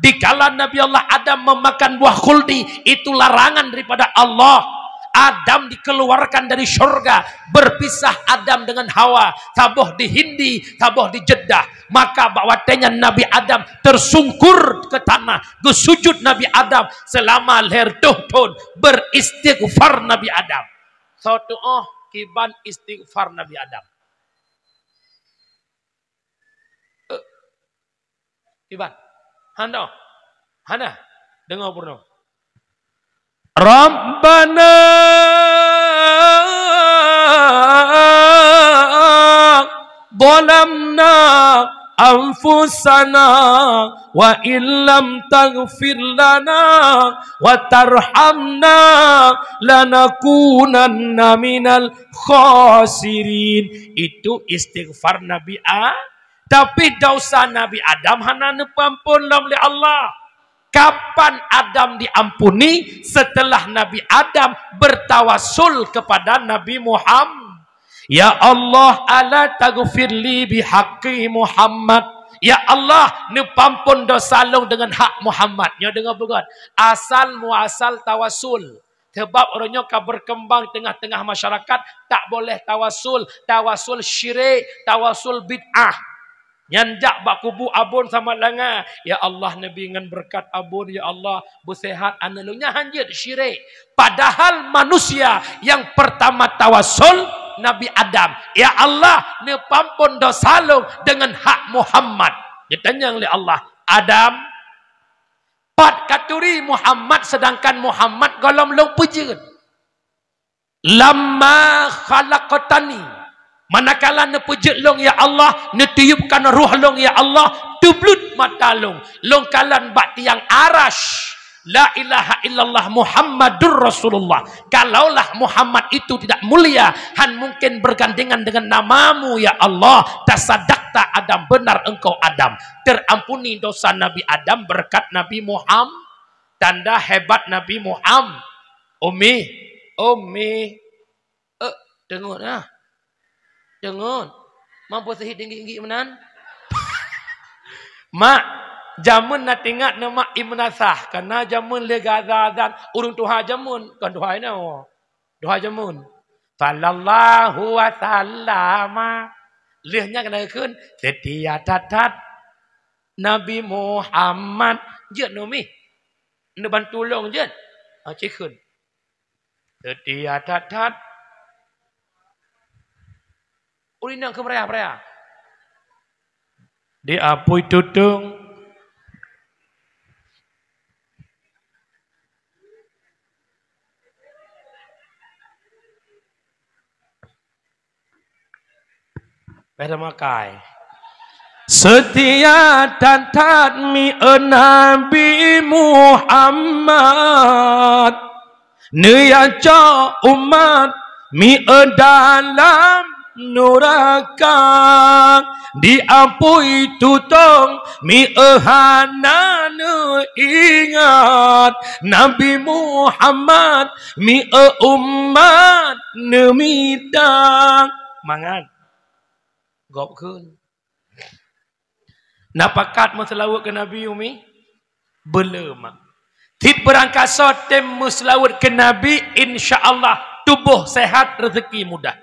Dikala Nabi Allah Adam memakan buah khuldi, itu larangan daripada Allah. Adam dikeluarkan dari syurga, berpisah Adam dengan Hawa, saboh di Hindi, saboh di Jeddah. Maka bak watèe nyan Nabi Adam tersungkur ke tanah, geusujut Nabi Adam selama lhèe reutôh thôn, beristighfar Nabi Adam. Soe tu'oh kiban istighfar Nabi Adam? Eh, kiban? Hana. Hana. Deungö peurunoe. Rabbana zalamna anfusana wa illam taghfir lana wa tarhamna lanakunanna minal khasirin. Itu istighfar Nabi A-, tapi dosa Nabi Adam hana neupeuampôn lom lé Allah. Kapan Adam diampuni? Setelah Nabi Adam bertawasul kepada Nabi Muhammad. "Ya Allah, ala taghfirli bihaqqi Muhammad." Ya Allah, neupeuampôn dosa lôn deungon hak Muhammad. Nyoe deungö beugöt. Asal muasal tawasul. Sebab uroe nyoe ka berkembang tengah-tengah masyarakat, tak boleh tawasul, tawasul syirik, tawasul bid'ah. Nyan jak bak kubu abon samat langa, "Ya Allah, neubi ngon beureukat abon, ya Allah, beuseuhat aneuk lôn." Nyan hanjeuet syirik. Padahal manusia yang pertama tawasul Nabi Adam, "Ya Allah, neupeuampôn dosa lôn deungon hak Muhammad." Geutanyong lé Allah, "Adam, pat katuri Muhammad, sedangkan Muhammad gohlom lôn peujeuet?" "Lamma khalaqtani," manakala neupeujeuet lôn, ya Allah, neutiupkan roh lôn, ya Allah, teubleut mata lôn, lôn kalon bak tiang Arasy, "La ilaha illallah Muhammadur Rasulullah." Kalaulah Muhammad itu tidak mulia, han mungkin bergandengan dengan nama-Mu, ya Allah. Tasadakta Adam, benar engkau Adam. Terampuni dosa Nabi Adam berkat Nabi Muhammad. Tanda hebat Nabi Muhammad. Ummi, Ummi. Eh, deungon ah. Deungon. Mampu seuhit tinggi-tinggi meunan. Mak, jameun na tingat na mak imeunasah. Karena jameun lé gaza dan ureueng tuha jameun. Kon tuha inoe. Tuha jameun. Sallallahu wa sallama. Lheueh nyan keunan geukheun, seutia that-that. Nabi Muhammad, jeuet Umi. Neubantu lôn jeuet. Ha, cikheun. Seutia that-that. Ureueng inong keumeuraya-meuraya. Di apui tutong. Pada makai. Seutia that-that mi Nabi Muhammad. Neuyaco umat mi dalam nuraka, di apui tutong mi hana neuingat. Nabi Muhammad mi umat neumita. Mangat. Gob kheun. Na pakat meuseulaweuet keu Nabi, Umi? Beuleuem. Cit beurangkasoe tem meuseulaweuet keu Nabi, insya Allah tuboh sehat, reuzeki mudah.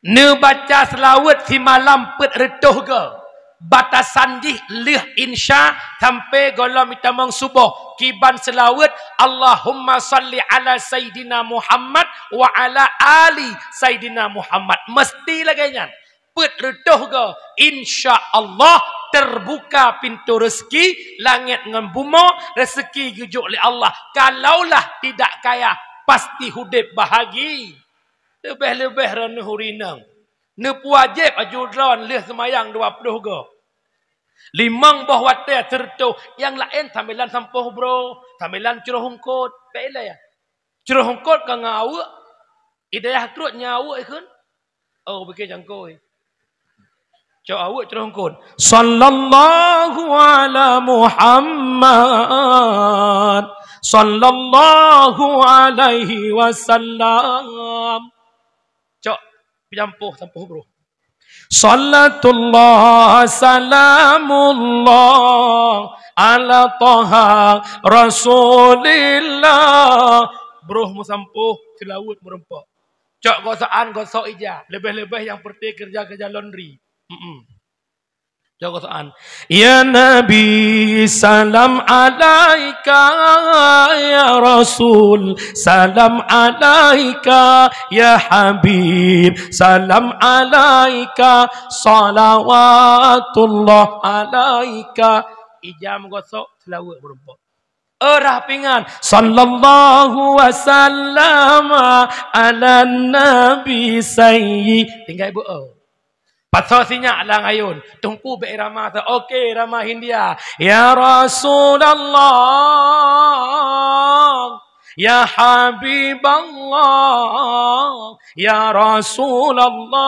Neubaca seulaweuet simalam peuet reutôh goe. Batasan jih lheueh insya sampai gohlom jitamong suboh. Kiban seulaweuet, Allahumma shalli ala Sayyidina Muhammad wa ala ali Sayyidina Muhammad. Meusti lagée nyan. Peuet reutôh goe, insya Allah teubuka pintoe reuzeki, langét ngon bumoe, reuzeki geujok lé Allah. Kalaulah tidak kaya, pasti udeb bahagi. Leubeh-leubeh droeneuh ureueng inong. Neupuwajéb aju droe lheueh seumayang dua ploh goe. Limong boh watée seureutôh, nyang laén sambilan sampoh broh, sambilan croh eungkôt. Bèk ilée. Croh eungkôt ka ngon aweuek, i dayah Truet nyan aweuek ikheun. Oh, bukon cangkôi. Cok aweuek croh eungkôt. Sallallahu ala Muhammad. Sallallahu alaihi wasallam. Cok peujampôh sampoh broh. Salatullah salamullah ala Taha Rasulillah. Broh meusampoh, seulaweuet meureumpok. Cok gosokan gosok ija, leubeh-leubeh nyang peureuté keureuja-keureuja laundry. Mm-mm. Cok gosokan. Ya Nabi, salam alaika, ya Rasul, salam alaika, ya Habib, salam alaika, salawatullah alaika. Ija meugosok, seulaweuet meureumpok. Rhah pingan, sallallahu wasallam ala nabi sayyi. Tinggai beu-, oh. Pasoe sinyak lam ayôn, Teungku bèk irama sa-, oke, irama Hindia. Ya Rasulullah, ya Habiballah, ya Rasulullah,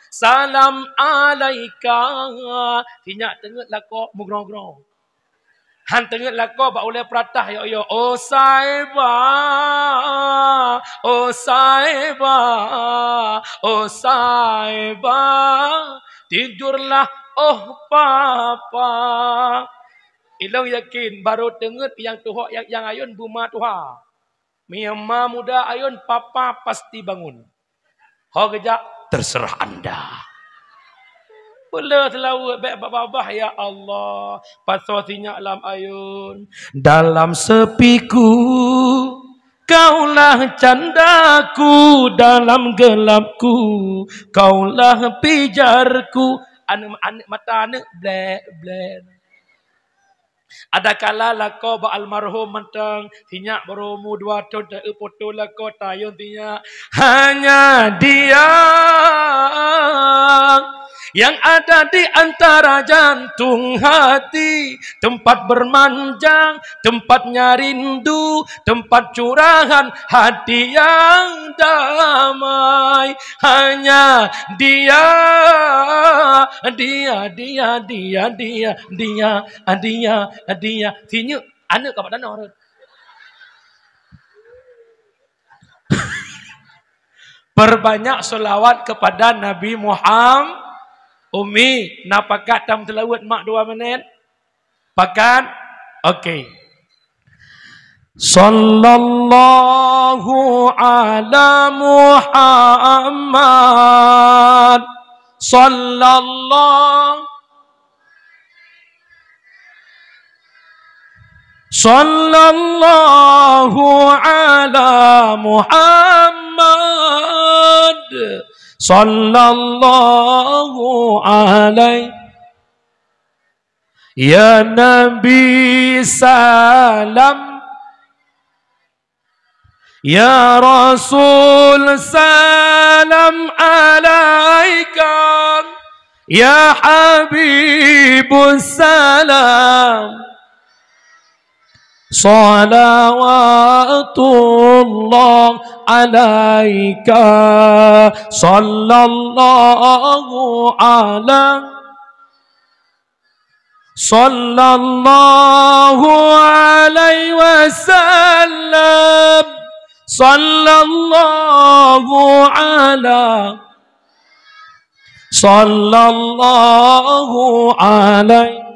salam alaika. Sinyak teungeut lakoe meugrong-grong. Han teungeut lakoe bak ulèe peuratah, yo, yo. Oh Saiba, oh Saiba, oh Saiba, tidurlah, oh Papa. Ilôn yakin, barô teungeut nyang tuha, nyang, nyang ayôn beuma tuha. Meunyo ma muda ayôn, Papa pasti bangun. Ho geujak, terserah anda. Peuleueh seulaweuet bèk babah-babah, ya Allah. Pasoe sinyak lam ayôn. Dalam sepiku, kaulah candaku, dalam gelapku, kaulah pijarku. Aneuk, aneuk mata aneuk blek, blek. Adakala lakoe bak almarhum mantong, sinyak barô umu dua thon, ta-eu foto lakoe, tayôn sinyak. Hanya dia yang ada di antara jantung hati, tempat bermanja, tempatnya rindu, tempat curahan hati yang damai. Hanya dia, dia, dia, dia, dia, dia, dia, dia. Sinyeuk aneuk ka bak tanoh rot. Perbanyak selawat kepada Nabi Muhammad. Umi, na pakat tam seulaweuet mak dua minit? Pakat? Oke. Sallallahu ala Muhammad. Sallallahu Sallallahu ala Muhammad. Sallallahu alaihi. Ya Nabi salam. Ya Rasul salam alaika. Ya Habibus salam. Salawatullah alaika. Sallallahu ala. Sallallahu alaihi wasallam. Sallallahu ala. Sallallahu alaihi.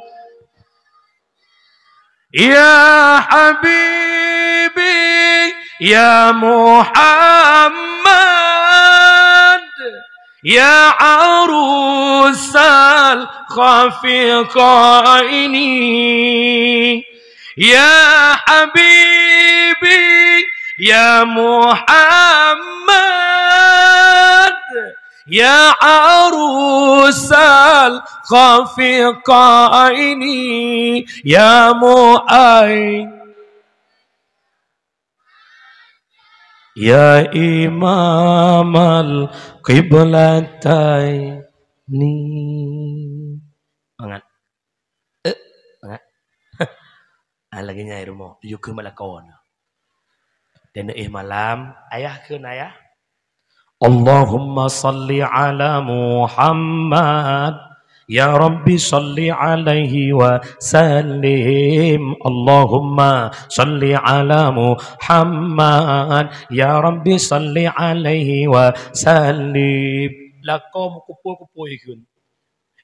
Ya Habibi, ya Muhammad, ya arusal khafiqaini, ya Habibi, ya Muhammad, ya arusal khafiqaini, ya muai, ya imamal qiblataini. Mangat. Eh, mangat. Ah, lagèe nyan rumoh, yue keuh malakon. Dan eh malam, ayah kheun ayah. Allahumma salli ala Muhammad. Ya Rabbi salli alaihi wa sallim. Allahumma salli ala Muhammad. Ya Rabbi salli alaihi wa sallim. Lakoe meukumpul-kumpul ikheun.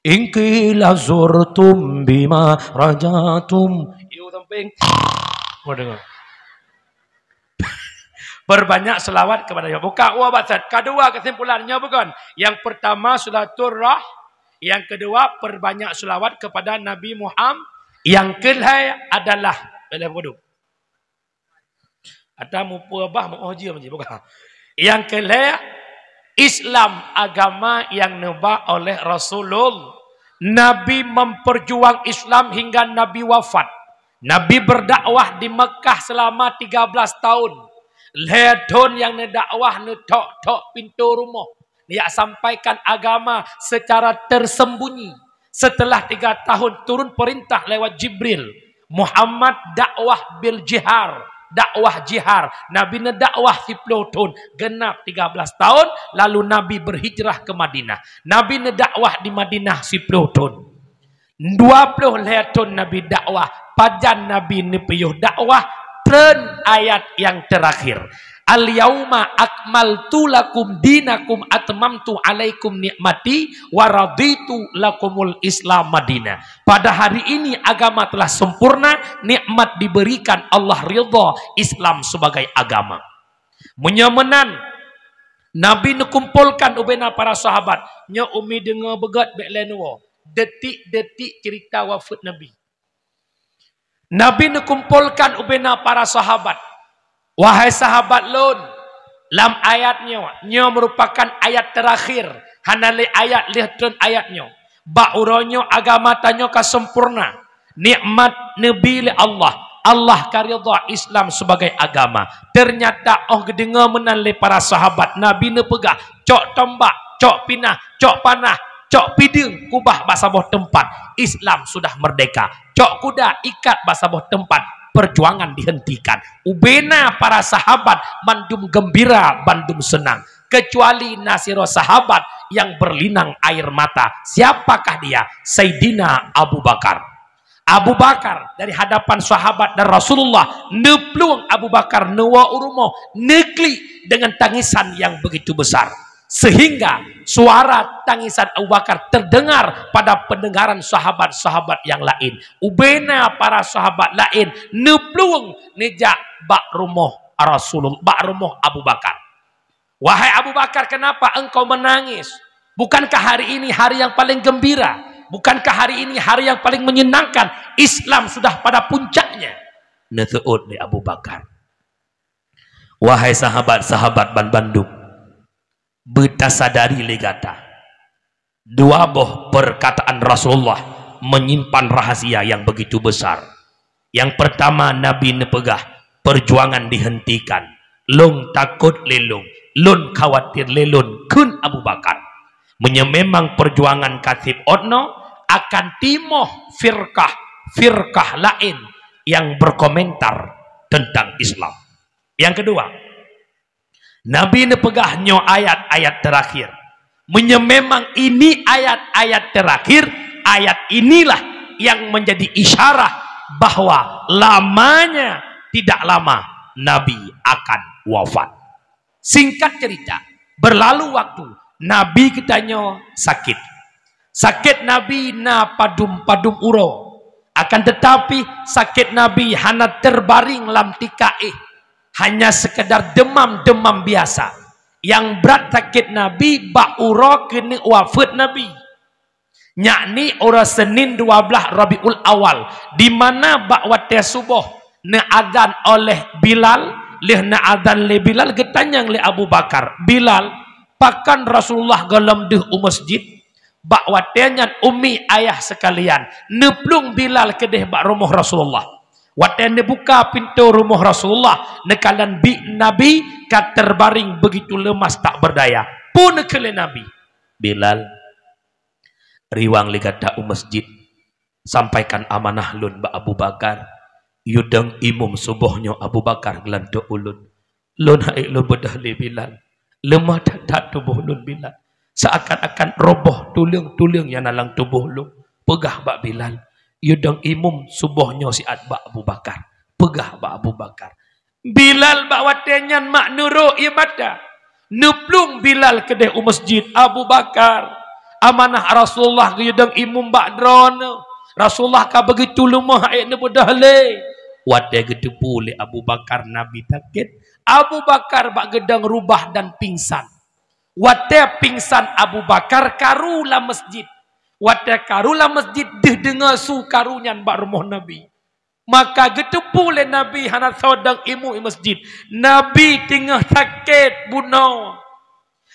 In qila zurtum bima rajatum. Yue sampéng. Mau dengar. Perbanyak selawat kepada Nabi. Buka wa basat. Kedua kesimpulannya bukan. Yang pertama silaturah-, yang kedua perbanyak selawat kepada Nabi Muhammad. Yang kelhèe adalah, boleh bodoh. Ada mupa bah mau jiem je bukan. Yang kelhèe, Islam agama yang neuba oleh Rasulullah. Nabi memperjuang Islam hingga Nabi wafat. Nabi berdakwah di Mekah selama tiga belas tahun. Lhèe thon nyang neudakwah neuthok-thok pintoe rumoh, neujak sampaikan agama secara tersembunyi. Setelah tiga tahun turun perintah lewat Jibril, Muhammad dakwah bil jihar, dakwah jihar. Nabi neudakwah siploh thon, genap tiga belas tahun, lalu Nabi berhijrah ke Madinah. Nabi neudakwah di Madinah siploh thon. Dua ploh lhèe thon Nabi dakwah, pajan Nabi neupiôh dakwah, treun ayat nyang terakhir. Al-yauma akmaltu lakum dinakum atmamtu alaikum ni'mati wa raditu lakumul Islam madina. Pada hari ini agama telah sempurna, nikmat diberikan, Allah ridha Islam sebagai agama. Meunyoe meunan, Nabi neukumpolkan ubena para sahabat, nyoe umi deungoe beugöt bèk lé neuwoe, detik-detik cerita wafeuet Nabi. Nabi neukumpolkan ubena para sahabat. Wahai sahabat lôn, lam ayat nyoe, nyoe meurupakan ayat terakhir, hana lé ayat lheueh treun ayat nyoe. Bak uroe nyoe agama tanyoe ka sempurna. Nikmat neubi lé Allah, Allah ka ridha Islam sebagai agama. Ternyata 'oh geudeungoe meunan lé para sahabat, Nabi neupeugah, "Cok tombak, cok pinah, cok panah, cok pideueng, kubah bak saboh teumpat, Islam sudah merdeka. Cok kuda, ikat bak saboh teumpat, perjuangan dihentikan." Ubena para sahabat mandum gembira, bandum seunang, kecuali na sidroe sahabat nyang berlinang air mata. Siapakah dia? Saidina Abu Bakar. Abu Bakar dari hadapan sahabat dan Rasulullah, neuplueng Abu Bakar neuwoe u rumoh, neuklik dengan tangisan yang begitu besar. Sehingga suara tangisan Abu Bakar terdengar pada pendengaran sahabat-sahabat yang lain. Ubena para sahabat lain neuplueng neujak bak rumoh Rasulul-, bak rumoh Abu Bakar. "Wahai Abu Bakar, kenapa engkau menangis? Bukankah hari ini hari yang paling gembira? Bukankah hari ini hari yang paling menyenangkan? Islam sudah pada puncaknya." Neuseuôt lé Abu Bakar. Wahai sahabat-sahabat banbandum, beutasadari lé gata, dua boh perkataan Rasulullah menyimpan rahasia yang begitu besar. Yang pertama, Nabi neupeugah, "Perjuangan dihentikan. Lôn takot lé lôn, lôn khawatir lé lôn," kheun Abu Bakar. Meunyoe memang perjuangan ka sép ôt noe, akan timoh firkah-firkah laén nyang berkomentar tentang Islam. Yang kedua, Nabi neupeugah nyoe ayat-ayat terakhir. Meunyoe memang ini ayat-ayat terakhir, ayat inilah yang menjadi isyarah bahwa lamanya tidak lama Nabi akan wafat. Singkat cerita, berlalu waktu, Nabi geutanyoe sakét. Sakét Nabi na padum-padum uroe. Akan tetapi, sakét Nabi hana teubaréng lam tika éh. Hanya sekedar demam-demam biasa. Nyang brat sakét Nabi bak uroe keuneuk wafeuet Nabi, yakni uroe Senin dua blaih Rabiul Awal, di mana bak watée suboh neuazan oleh Bilal. Lheueh neuazan lé Bilal, geutanyong lé Abu Bakar, "Bilal, pakon Rasulullah gohlom deuh u masjid?" Bak watée nyan, ummi ayah sekalian, neuplueng Bilal keudeh bak rumoh Rasulullah. Watée neubuka pintoe rumoh Rasulullah, neukalon biek Nabi ka teubaréng begitu leumas tak berdaya. Peue neukheun lé Nabi, "Bilal, riwang lé gata u masjid, sampaikan amanah lôn bak Abu Bakar. Yue dong imum suboh nyoe Abu Bakar geulantoe ulôn. Lôn hana ék lôn beudôh lé Bilal. Leumah that-that tuboh lôn Bilal. Seakan-akan roboh tuleueng-tuleueng nyang na lam tuboh lôn. Peugah bak Bilal, yue dong imum suboh nyoe siat bak Abu Bakar. Peugah bak Abu Bakar." Bilal bak watée nyan mak neurok ie mata. Neuplueng Bilal keudeh u masjid, "Abu Bakar, amanah Rasulullah geuyue dong imum bak droeneuh. Rasulullah ka begitu leumoh, hana ék neubeudôh lé." Watée geuteupeue lé Abu Bakar Nabi sakét, Abu Bakar bak geudong rubah dan pingsan. Watée pingsan Abu Bakar, karu lam masjid. Watée karu lam masjid, deuh deungoe su karu nyan bak rumoh Nabi. Maka geuteupeue lé Nabi hana soe dong imum u masjid. Nabi teungoh sakét bunoe.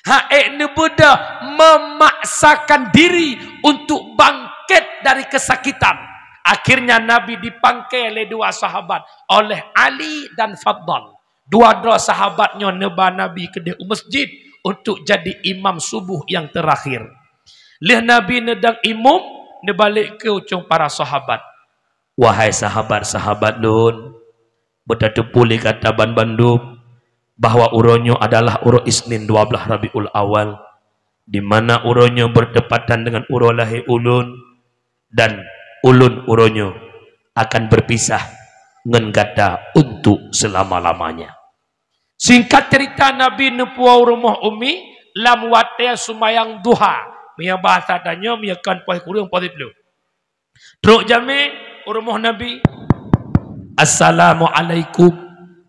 Hana ék neubeudôh, memaksakan diri untuk bangkit dari kesakitan. Akhirnya Nabi dipangkai lé dua sahabat, oleh Ali dan Fadl. Dua droe sahabat nyoe neuba Nabi keudeh u masjid untuk jadi imam suboh nyang teurakhir. Lheueh Nabi neudong imum, neubalek keu ucong para sahabat. Wahai sahabat-sahabat lôn, beutateupeue lé gata banbandum bahwa uroe nyoe adalah uroe Isnin dua blaih Rabiul Awal, di mana uroe nyoe bertepatan dengan uroe lahé ulôn, dan ulôn uroe nyoe akan berpisah ngon gata untuk selama-lamanya. Singkat cerita, Nabi neupuwoe u rumoh ummi lam watée seumayang duha. Meunyoe bahasa tanyoe, meunyoe kon poh kureueng poh siplôh. Trok jamé u rumoh Nabi. "Assalamualaikum."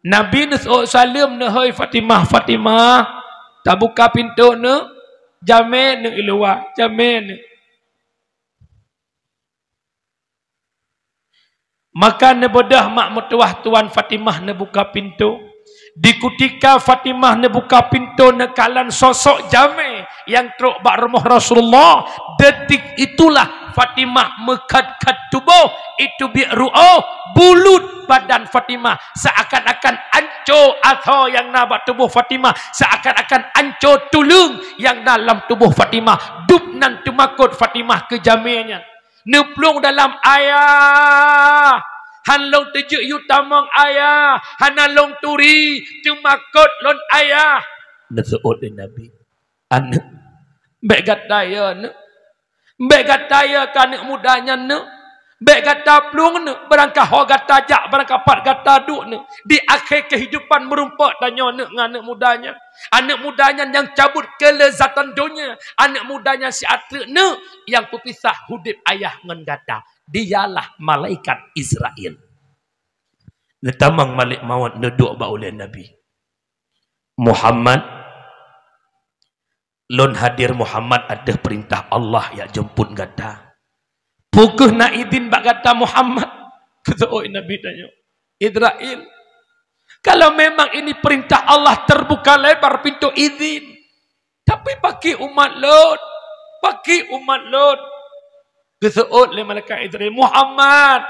Nabi neuseuôt saleuem, "Neuhôi Fatimah, Fatimah, tabuka pintoe neuh, jamé neuh i luwa, jamé neuh." Maka neubeudôh mak meutuwah tuan Fatimah neubuka pintoe. Di kutika Fatimah neubuka pintoe, neukalon sosok jamé nyang trok bak rumoh Rasulullah. Detik itulah Fatimah meukat-kat tuboh, itu biek ruoh, bulut badan Fatimah, seakan-akan anco asoe nyang na bak tuboh Fatimah, seakan-akan anco tuleueng nyang na lam tuboh Fatimah. Dub nan teumakot Fatimah keu jamé nyan. Neuplueng dalam, "Ayah, han lôn teujeuet yue tamong, Ayah, hana lôn turi, teumakot lôn, Ayah." Neuseuôt lé Nabi, "Aneuk, bék gata yö, neuk. Bék gata yö keu aneuk muda nyan, neuk. Bék gata plueng, neuk, barangkaho gata jak, barangkapat gata duek, neuk. Di akhé keuhidupan meurumpok tanyoe, neuk, ngon aneuk muda nyan. Aneuk muda nyan nyang cabot keuleuzatan donya, aneuk muda nyan siat treuk, neuk, nyang peupisah udeb ayah ngon gata. Dialah malaikat Israel." Neutamong malek mawöt neuduek bak ulée Nabi. "Muhammad, lôn hadir Muhammad ateueh peurintah Allah jak jemput gata." "Peu kheueh na idin bak gata Muhammad?" Geuseuôt Nabi tanyoe. Israel. Kalau memang ini perintah Allah, terbuka lebar pintu izin. Tapi pakri umat lôn, pakri umat lôn. Geuseuôt lé malaikat Israel, "Muhammad,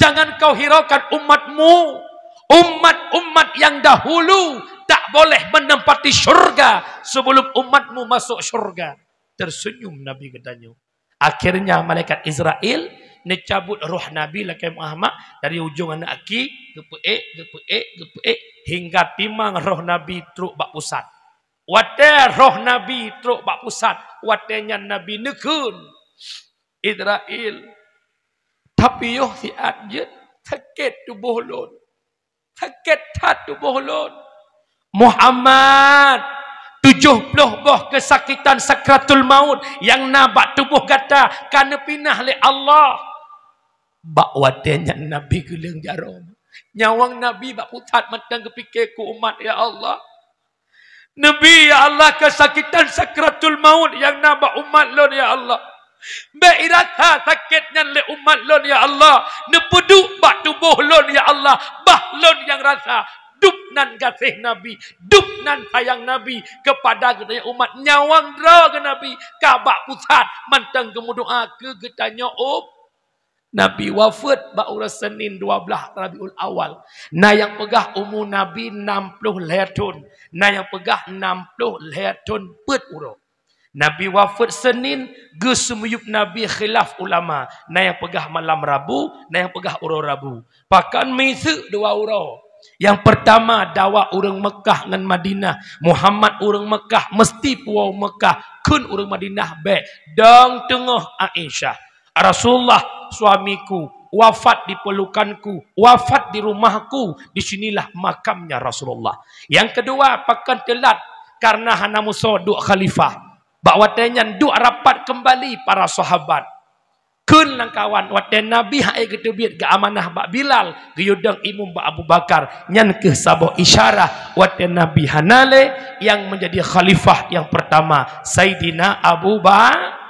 jangan kau hiraukan umatmu. Umat-umat yang dahulu tak boleh menempati syurga sebelum umatmu masuk syurga." Tersenyum Nabi geutanyoe. Akhirnya malaikat Israel neucabut roh Nabi lakée Muhammad dari ujong aneuk aki, geupeuék, geupeuék, geupeuék, hingga timang roh Nabi trok bak pusat. Watée roh Nabi trok bak pusat, watée nyan Nabi neukheun, "Israel, tapi yoh siat jeuet sakét tuboh lôn. Sakét that tuboh lôn. Muhammad, tujoh ploh boh keusakitan sakratul maut nyang na bak tuboh gata ka neupinah lé Allah." Bak watée nyan Nabi geuleueng jaroe. Nyawöng Nabi bak pusat mantong geupike keu umat, "Ya Allah, neubi, ya Allah, keusakitan sakratul maut nyang na bak umat lôn, ya Allah. Bék irasa sakét nyan lé umat lôn, ya Allah. Neupeuduek bak tuboh lôn, ya Allah. Bah lôn nyang rasa." Dum nan gaséh Nabi, dum nan sayang Nabi keupada geutanyoe umat. Nyawöng droe geuh Nabi ka bak pusat mantong geumeudoá keu geutanyoe um-, Nabi wafeuet bak uroe Senin dua blaih Rabiul Awal. Na nyang peugah umu Nabi nam ploh lhée thon, na nyang peugah nam ploh lhée thon peuet uroe. Nabi wafeuet Senin, geuseumiyueb Nabi khilaf ulama, na nyang peugah malam Rabu, na nyang peugah uroe Rabu. Pakon miseuk dua uroe. Nyang peurtama dakwah ureuëng Meukah ngon Madinah, Muhammad ureuëng Meukah meuseuti puwoe Meukah, kheun ureuëng Madinah bék, dong teungoh Aisyah. Rasulullah, suamiku, wafat di pelukanku, wafat di rumahku, di sinilah makamnya Rasulullah. Nyang keudua, pakon teulat, karena hana meusoe duek khalifah. Bak watée nyan duek rapat keumbali para sahabat. Kheun lamkawan, watée Nabi han ék geuteubiet geuamanah bak Bilal, geuyue dong imum bak Abu Bakar, nyan kheueh saboh isyarah watée Nabi hana lé nyang meunjadi khalifah nyang peurtama, Saidina Abu Ba-,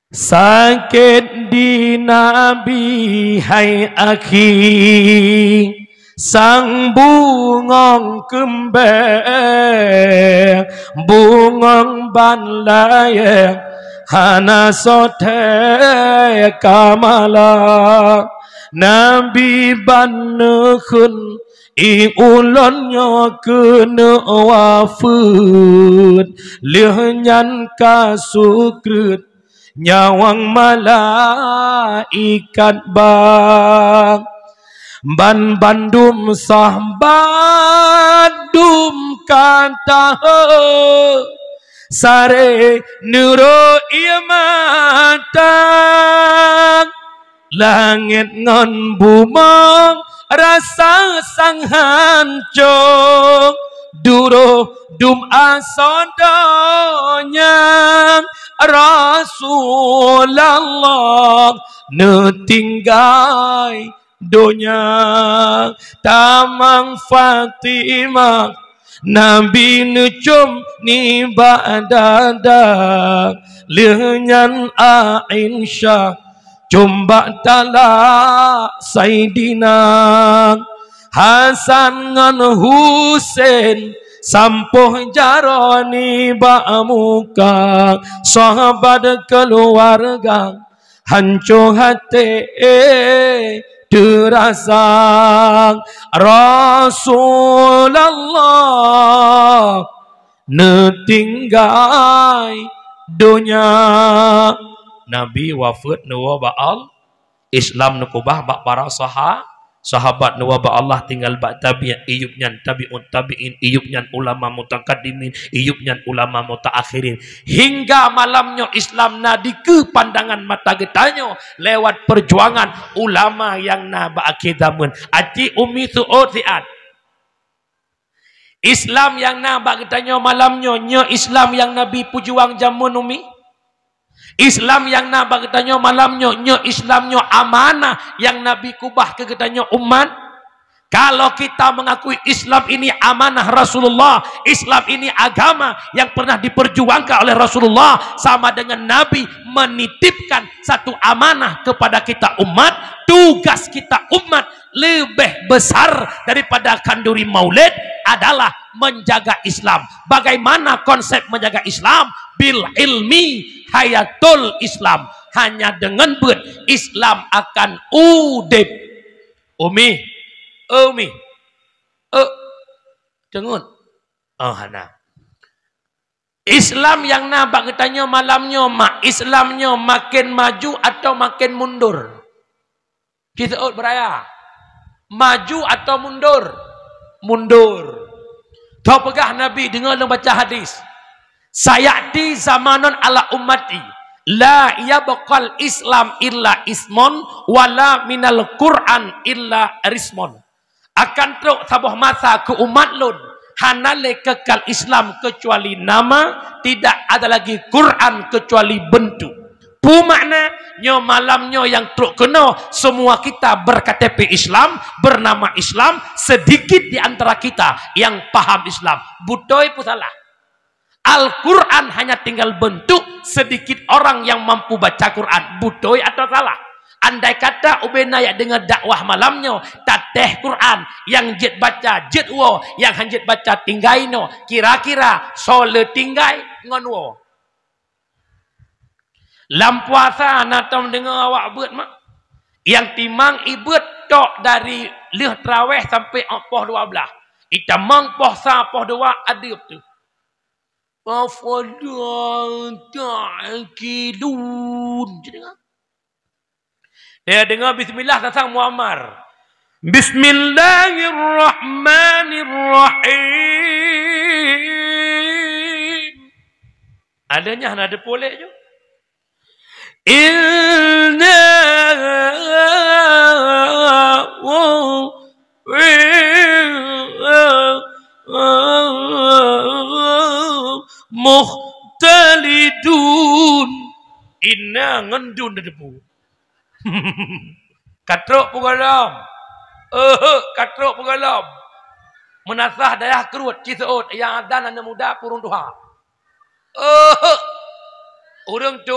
Sakét di Nabi hai akhi, sang bungöng keumbée, bungöng ban layée, hana soe thée ka mala. Nabi ban neukheun, "I ulôn nyoe keuneuk wafeuet, lheueh nyan ka sukreut nyawöng malaikat ba." Ban bandum sahabat dum ka taheu, saré neurô ié mata. Langét ngon bumoe rasa sang hancô, duroh dum asoe donya. Rasulullah neutinggai donya. Tamong Fatimah, Nabi neucôm nibak dada, lheueh nyan Aisyah côm bak talak Saidina. Hasan ngon Husen sampôh jaroe nibak muka, sahabat keuluwarga hancô até teurasa. Rasulullah neutinggai donya. Nabi wafeuet neuwoe bak Allah, Islam neukeubah bak para saha-, sahabat, neuwoe bak Allah, tinggai bak tabi'in, i yup nyan tabi'ut tabi'in, i yup nyan ulama mutakaddimin, i yup nyan ulama mutaakhirin. Hingga malam nyoe Islam na dikeue pandangan mata geutanyoe lewat peujuangan ulama nyang na bak akhé zameun. Aci umi seuôt siat. Islam nyang na bak geutanyoe malam nyoe, nyoe Islam nyang Nabi peujuang jameun umi. Islam nyang na bak geutanyoe malam nyoe, nyoe Islam nyoe amanah nyang Nabi keubah keu geutanyoe umat. Kalau kita mengakui Islam ini amanah Rasulullah, Islam ini agama yang pernah diperjuangkan oleh Rasulullah, sama dengan Nabi menitipkan satu amanah kepada kita umat, tugas kita umat lebih besar daripada khanduri maulid adalah menjaga Islam. Bagaimana konsep menjaga Islam? Bil ilmi hayatul Islam. Hanya dengan beuet Islam akan udeb. Umi, Umi, eh, deungon. Oh, hana. Islam nyang na bak geutanyoe malam nyoe, mak, Islam nyoe makin maju atau makin mundur? Ci seuôt beuraya. Maju atau mundur? Mundur. Tho peugah Nabi, deungoe lôn baca hadis. "Sayati zamanun ala ummati, la yabqal Islam illa ismun, wala minal Qur'an illa rismun." Akan trok saboh masa keu umat lôn, hana lé kekal Islam keucuali nama, tidak ada lagi Quran keucuali beuntuk. Peue makna? Nyoe malam nyoe nyang trok keunoe, semua kita berKTP Islam, bernama Islam, sedikit di antara kita yang paham Islam. Beutôi peue salah? Al-Quran hanya tinggal bentuk, sedikit orang yang mampu baca Quran. Beutôi atau salah? Andai kata ubena nyang deungoe dakwah malam nyoe, tatéh Quran, nyang jeuet baca, jeuet woe, nyang han jeuet baca, tinggai inoe, kira-kira soe le tinggai ngon woe? Lam puasa na tom deungoe awak beuet mak. Nyang timang ibeuet tok dari lheueh traweh sampai poh dua blah. Itamong poh sa poh dua adeueb teuh. Afala ta'qilun. Dia dengar bismillah sang-sang muammar. Bismillahirrahmanirrahim. Ada nyah na deupolek je. Inna mukhtalidun. Inna ngon dun debu. Ka trok peugolom. Eh, ka trok peugolom. Meunasah dayah keurot, ci seuôt, nyang adan aneuk muda peue ureueng tuha. Eh, ureueng tu,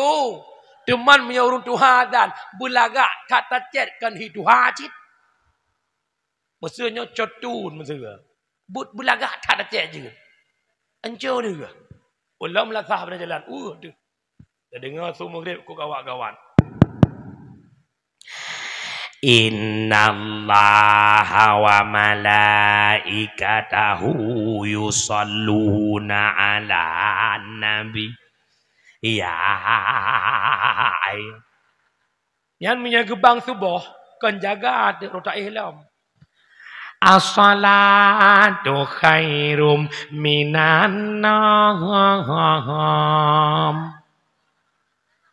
teuma meunyoe ureueng tuha adan, beulagak that tacet kon hi tuha cit. Meuseu nyoe cot tun meuseu. Buet beulagak that tacet jeuet. Anco deuh. Ulôn lasah bak jalan. Uh, deuh. Tadeungoe su Maghrib keu gawat-gawat. Innallaha wa malaikatahu yusalluna 'alan nabi. Ya. Nyan meunyoe geubang suboh, kon jaga teuk rot taéh lom. As-salatu khairum minan naum.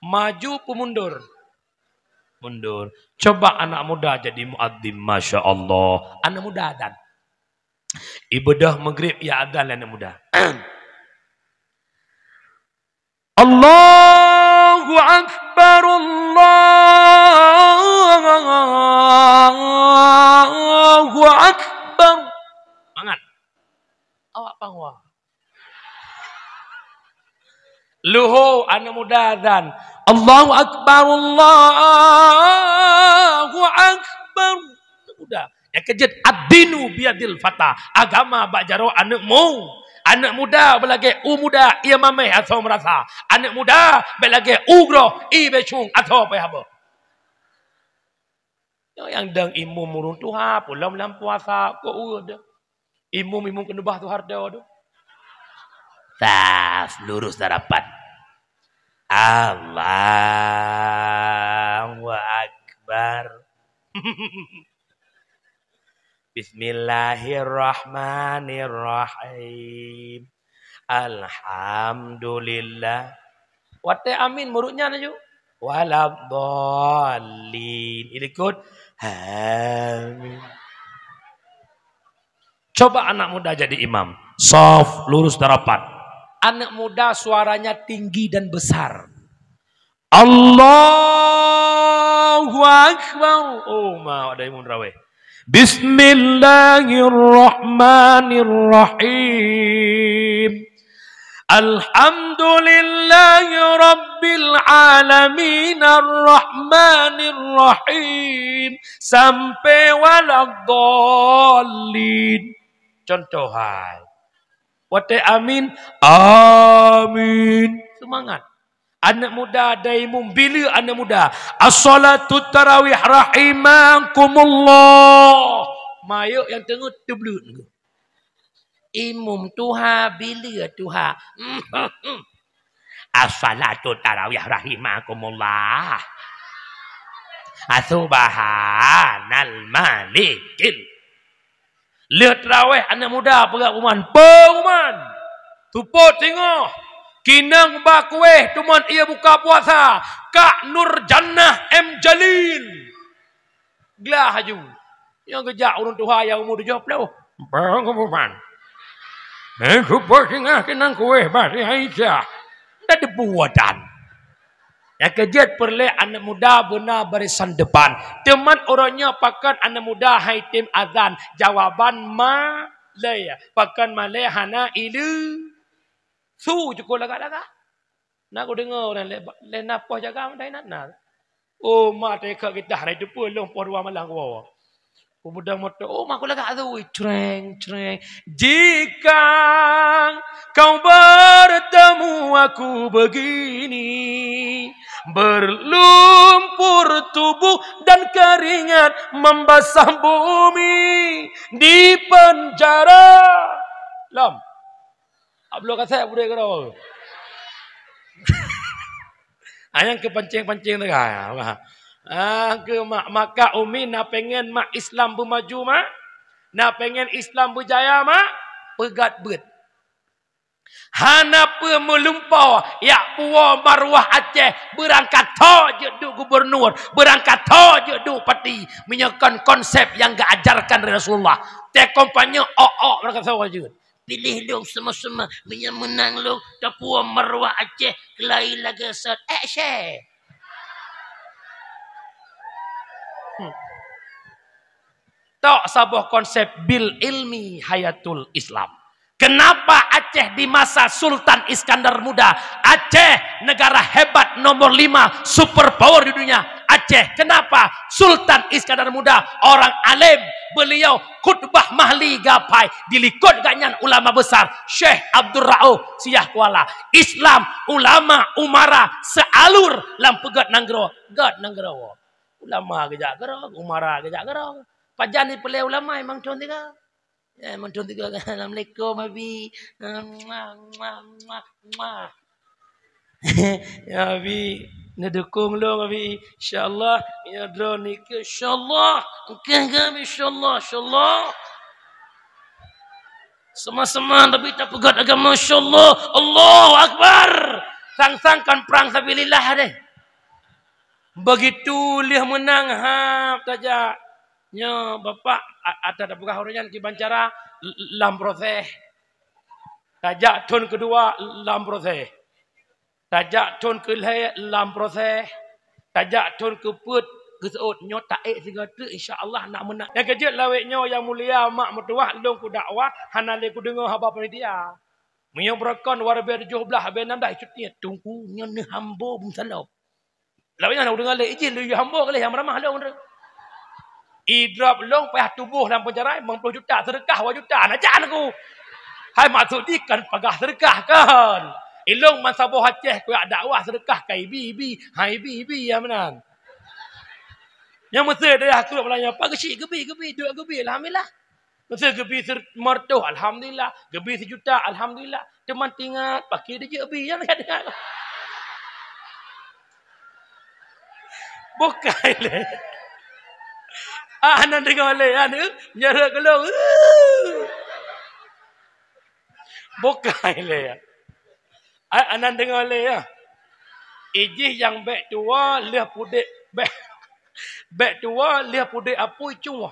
Maju peue mundur? Mundur. Coba anak muda jadi muadzin, masya Allah. Anak muda adan. Ibadah Maghrib ya adan lé anak muda. Allahu Akbar, Allahu Akbar. Mangat. Awak pangwa. Luho aneuk muda azan. Allahu Akbar, Allahu Akbar. Aneuk muda. Nyang keujeuet, ad-dinu biyadil fata. Agama bak jaroe aneuk mu. Aneuk muda beulagée u muda, ie mameh asoe meurasa. Aneuk muda beulagée u groh, ie bécung asoe payah boh. Nyoe nyang dong imum ureuëng tuha, peulom lam puasa, kok ureuëng deuh. Imum-imum keuneubah Soeharto tu. Saf, lurus dan rapat. Allahu Akbar. Bismillahirrahmanirrahim. Alhamdulillah. Watée amin, murit nyan laju. Waladdallin. Ilikot. Amin. Coba anak muda jadi imam. Saf, lurus dan rapat. Anak muda suaranya tinggi dan besar. Allahu Akbar. Oh, ma, ada imum tarawih. Bismillahirrahmanirrahim. Alhamdulillahi rabbil alamin, arrahmanirrahim, sampai waladdallin. Contoh hai. Watée amin, amin. Semangat. Aneuk muda dai imum, bila aneuk muda, "As-salatu tarawih rahimakumullah." Mayok nyang teungeut teubleut. Imum tuha, bila tuha. "As-salatu tarawih rahimakumullah. Subhanal malikil." Lheueh tarawih aneuk muda peugah pengumuman, pengumuman. Tupot singoh. Kinong ba kueh teuma ié buka puasa. Kak Nur Jannah M Jalil. Glah aju. Nyang geujak ureuëng tuha nyang umu tujoh ploh. Pengumuman. Eh, tupot singoh kinong kueh bak si Aisyah. Dak dibuatan. Nyang keujeuet peureulée aneuk muda beuna barisan depan. Teuma uroe nyoe pakon aneuk muda hai tem azan? Jawaban malée. Pakon malée hana ileue. Su cukup lagak-lagak. Na kudeungoe ureuëng lé, lé na poh jaga mandai na, na. Oh, ma teuka kita hari tu pun long poh dua malam kuwoe. Kupeudong moto, oh, ma kulagak tu, creng, creng. Jika kau bertemu aku begini, berlumpur tubuh dan keringat membasah bumi di penjara. Lam. Abloh kasek budek keudroe. Ayang ke pancing-pancing teuka. Ah, ke mak, maka umi na pengen mak Islam beumaju, mak? Na pengen Islam beujaya, mak? Peugét beuet. Hana peue meulumpoe, yak puwoe maruah Aceh, beurangkat tho jeuet duek gubernur, beurangkat tho jeuet duek bupati. Meunyoe kon konsep nyang geuajarkan lé Rasulullah. Teukompanye ok-ok beurangkat tho jeuet. Piléh lôn seumah-seumah, meunyoe meunang lôn, tapuwoe maruah Aceh, keulayi lagée sot. Eh, syeh! Hmm. Tok saboh konsep bil ilmi hayatul Islam. Kenapa Aceh di masa Sultan Iskandar Muda, Aceh negara hebat nomor lima, super power di dunia, Aceh. Kenapa? Sultan Iskandar Muda, orang alim, beliau khutbah mahli gapai, di likot gobnyan ulama besar, Syekh Abdul Rauf Syiah Kuala. Islam, ulama, umara, sealur lam peugét nanggroe, gét nanggroe. Ulama geujak keudroe, umara geujak keudroe. Pajan jipeulée ulama, memang thon tiga. Ya, mantong tiga kali. Assalamualaikum, Abi. Muah, muah, muah, muah. Ya, Abi, neudukong lôn, Abi. Insya Allah, ya, droeneuh nikeue, insya Allah. Engkah kami, insya Allah, insya Allah. Sama-sama, tapi tapeugét agama, insya Allah. Allahu Akbar. Sang-sang kan perang sabilillah deh. Begitu lheueh meunang, hab tajak. Nyoe bapak a-, ata tapeugah ureuëng nyan kiban cara l-, lam proses. Tajak thon keudua lam proses. Tajak thon keulhée lam proses. Tajak thon keupeuet geuseuôt nyoe taék sigoe teuk, insya Allah nak meunang. Nyang keujeuet lawét nyoe nyang mulia mak meutuwah lôn kudakwah hana lé kudeungoe haba panitia. Meunyoe beurokon warabée tujoh blaih abée nam blaih cut niet tungku nyoe neuhambo beusalop. Lawan nyan, ureuëng alek ijih laju hambo lé nyang meuramah lôn. Idrop lôn payah tuboh lam penjara limong ploh juta, seudeukah dua juta, na jan ku. Hai maksud jih kan pagah seudeukah kan. Ilong man saboh Aceh kuyak dakwah seudeukah ka ibi-ibi, ha ibi-ibi ya meunan. Nyang meusé dayah krup meulayan, pak geusyik geubi, geubi, duek geubi, alhamdulillah. Meusé geubi sir-, meureutoh, alhamdulillah. Geubi sijuta, alhamdulillah. Teuma tingat, paké dijeuek bi, nyang ka dengar. Bukai lé. Ah, hana deungoe lé, anu, meunyoe rhot golom. Bukai lé. Ah, hana deungoe lé, ya. Ijih nyang bék tuwoe, lheueh pudek, bék, bék tuwoe, lheueh pudek apui cuwoe.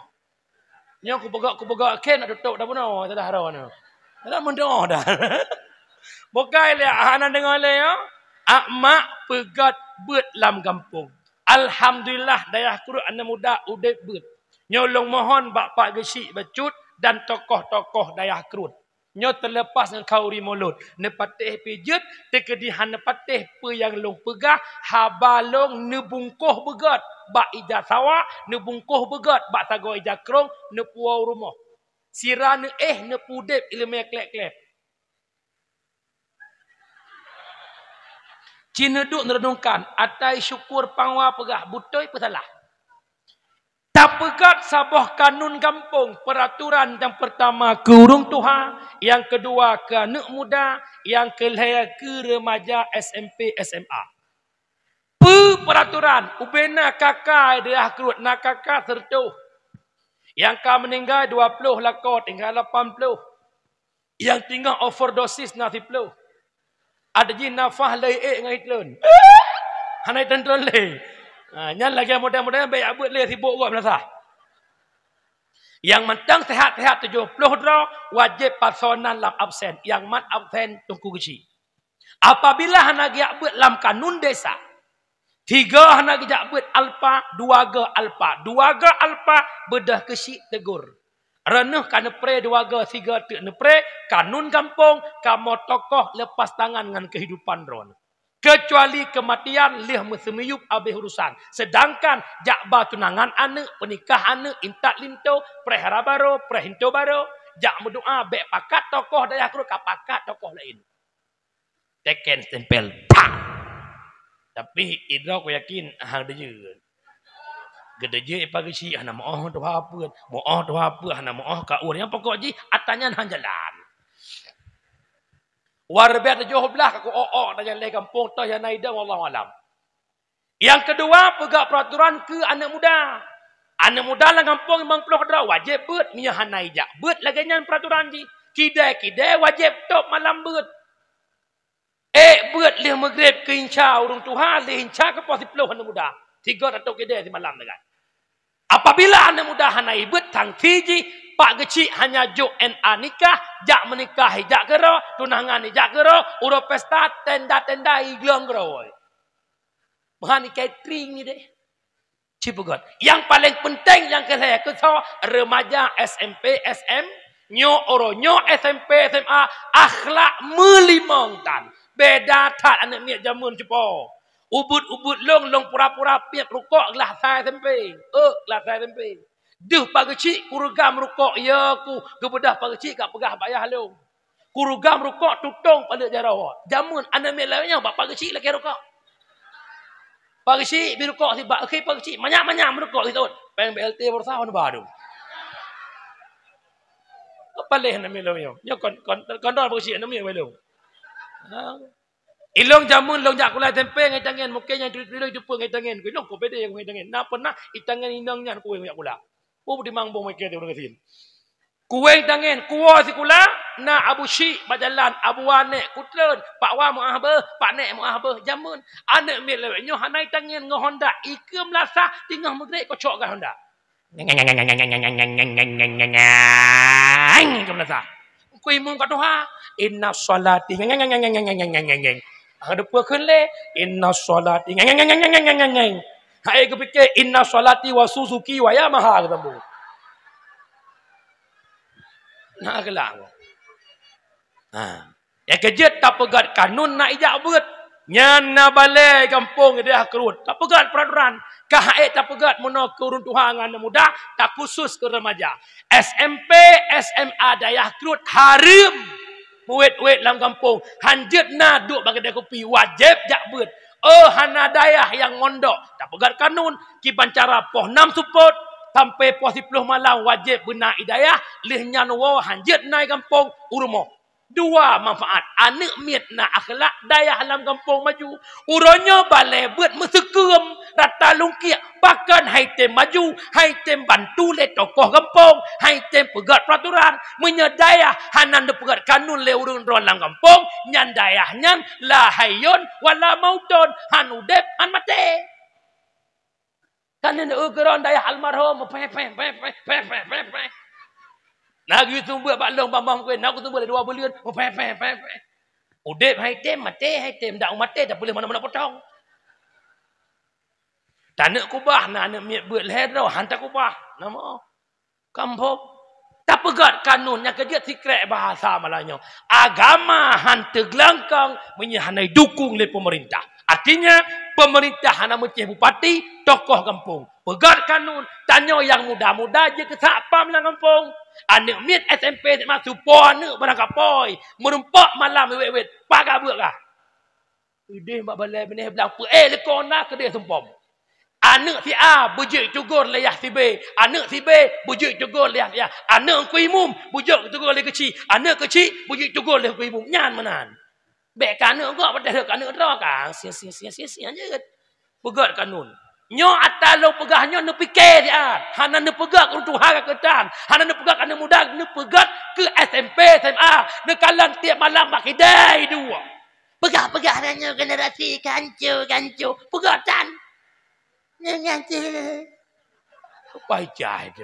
Nyoe kupeugah, kupeugah khen nak tutup dah bunoe, dah roh nyoe. Dah meudoh dah. Bukai lé, hana deungoe lé, ya. Ak mak peugét beuet lam gampông. Alhamdulillah, dayah krup aneuk muda udeb beuet. Nyoe lôn mohon bak Pak Geuchik bacut dan tokoh-tokoh dayah Kruen. Nyoe teulepas ngon khauri mulod. Neupatéh pih jeuet, teukeudi hana neupatéh peue nyang lôn peugah, haba lôn neubungkoh beugét bak ija sawa, neubungkoh beugét bak sagoe ija krông, neupuwoe u rumoh. Sira neuéh neupeudeb iéleumé kleb-kleb. Ci neuduek neureunungkan, atai syukur pangwa peugah beutôi peusalah. Tapeugét saboh kanun gampông, peuraturan nyang peurtama keu ureuëng tuha, nyang keudua keu aneuëk muda, nyang keulhée keu remaja S M P, S M A. Peue peuraturan, ubena K K dayah Kruen na K K sireutôh. Nyang ka meuninggai dua ploh lakoe, tinggai lapan ploh. Nyang teungoh overdosis na siploh. Ada jih nafah lé ék ngon itreun. Hana itreun-treun lé. Ha, nyan lagée model-model bék jak beuet lé sibok gob meunasah. Nyang mantong sehat-sehat tujoh ploh droe wajéb pasonan lam absen. Nyang mat absen Teungku Geuchik. Apabila hana geujak beuet lam kanun desa, tiga hana geujak beuet alpa, dua go alpa, dua go alpa beudôh keuchik tegur. Reuneuh ka neupré dua go, tiga teuk neupré, kanun gampông, kamoe tokoh lepas tangan ngon keuhidupan droeneuh. Keucuali keumatian lheueh meuseumiyueb abéh urusan. Seudangkan jak ba tunangan aneuëk, peunikah aneuëk, intat linto, preh hara barô, preh linto barô, jak meudoá bék pakat tokoh dayah Kruen ka pakat tokoh laén. Teken stempel. Dak! Tapi idroe kuyakin hang deujeuet. Geudeujeuet pageuchik hana meuoh tuha peuet, meuoh tuha peuet hana meuoh kaur. Nyang pokok jih ata nyan han jalan. Wareubiet tujoh blaih ka kuok-ok dan nyang lhée gampông toh nyang na idong, wallahu alam. Nyang keudua, peugah peuraturan keu aneuëk muda. Aneuëk muda lam gampông limong ploh droe wajéb beuet, meunyoe hana ijak beuet lagée nyan peuraturan jih. Kidée-kidée wajéb tôb malam beuet. Ék beuet lheueh meugreb keu insya ureuëng tuha, lheueh insya keu poh siploh aneuëk muda. Tiga ratus kidée simalam dengan. Apabila aneuëk muda hana ibeuet, sanksi jih Pak Geuchik hanya jok N A nikah, jak meunikah ijak keudroe, tunangan ijak keudroe, uroe pesta tenda-tenda iglong keudroe. Meuhan i catering ni deh. Ci peugét. Nyang paleng peunteng nyang keulhée keusoe remaja S M P, S M, nyoe uroe nyoe S M P, S M A, akhlak meulimong tan. Beda that aneuëk miet jameun cupo. Ubeuet-ubeuet lông, lông pura-pura piep rukok glah sa S M P. Eh, glah sa S M P. Deuh Pak Geuchik kureugam rukok, ya ku geubeudôh Pak Geuchik ka peugah bak ayah lông. Kureugam rukok tutong paleuet jaroe. Jameun aneuëk miet lawét nyoe bak Pak Geuchik lakée rukok. Pak Geuchik bi rukok sibak, akhé Pak Geuchik manyam-manyam rukok sitot. Péng B L T beureusaha nibak dum. Paléh aneuëk miet lawét nyoe. Nyoe kon, kon, kon droe Pak Geuchik aneuëk miet lawét lông. Ha. Ilông jameun lông jak kula S M P ngon itangen, mungken nyang tuléh-tuléh jumpa ngon itangen. Ilông ko beda ngon itangen. Na pernah itangen inong nyan kuweng jak kula. Peue timang boh meuke ureuëng gasien. Kuweng tangen, kuwoe sikula, na Abu Syik bak jalan, Abu Wa nek kutreun, Pak Wa meuah beuh, Pak nek meuah beuh, jameun. Aneuëk miet lawét nyoe hana itangen ngon Honda, ikeue meulasah teungoh meugreb kocok gah Honda. Ikeue meulasah. Engkau imum kat tuha, inna sholati. Ada peue kheun lé, inna sholati. Hai geupike inna sholati wa Suzuki wa Yamaha keu sambung. Na geulak. Ha. Nyang keujeuet tapeugét kanun na ijak beuet. Nyan na balée gampông ideh keurut. Tapeugét peuraturan. Ka hai tapeugét meunoe keu ureuëng tuha ngon aneuk muda, takhusus keu remaja. S M P, S M A dayah keurut hareuem. Muwét-wét lam gampông, hanjeuet na duek bak keudée kupi, wajéb jak beuet. Oh, hana dayah nyang mondok, tapeugét kanun, kiban cara poh nam seupôt sampai poh siploh malam wajéb beuna i dayah, lheueh nyan woe hanjeuet na i gampông u rumoh. Dua manfaat, aneuk miet na akhlak, dayah lam gampông maju. Uroe nyoe balée beuet meuseukeum rata lungkiek, pakon hai tem maju, hai tem bantu lé tokoh gampông, hai tem peugét peuraturan. Meunyoe dayah hana neupeugét kanun lé ureuëng droe lam gampông, nyan dayah nyan la hayyun wala mauton, han udeb han maté. Kan neuneu keudroe dayah almarhum, peh, peh, peh. Na geuseumeubeuet bak lông bambang kue, na geuseumeubeuet lé dua buleuen, peh, peh, peh, peh. Udeb hai tem, maté hai tem, dak maté, dak peuleueh meunan-meunan potong. Taneuk kubah, na aneuk miet beuet lhée droe, han takubah. Nama? Kampung. Tapeugét kanun nyang keujeuet sikrek bahasa malam nyoe. Agama han teuglangkang meunyoe hana dukung lé pemerintah. Artinya, pemerintah hana meucéh bupati, tokoh gampông. Peugét kanun, tanyoe nyang muda-muda jeuet keu satpam lam gampông. Aneuk miet S M P S M A supo aneuk barangkapoi, meurumpok malam wét-wét, paga beuet kah. Udeh bak balai binéh blang peuék likona keudeh sumpom. Aneuk si A beujeuet teugor lé yah si B, aneuk si B beujeuet teugor lé yah si A, aneuk Teungku Imum beujeuet teugor lé keuchik, aneuk keuchik beujeuet teugor lé Teungku Imum. Nyan meunan. Bék ka aneuk gob padahai ka aneuk droe ka. Sia, sia, sia, sia, sia jeuet. Peugét kanun. Nyoe ata lôn peugah nyoe neupike siat. Hana neupeugét keu tuha ka keutan. Hana neupeugét keu aneuk muda, neupeugét keu S M P, S M A. Neukalon tiep malam bak kidai dua. Peugah-peugah nyoe generasi kanco-kanco. Peugét tan. Nyan, nyan cit. Apa ijai tu?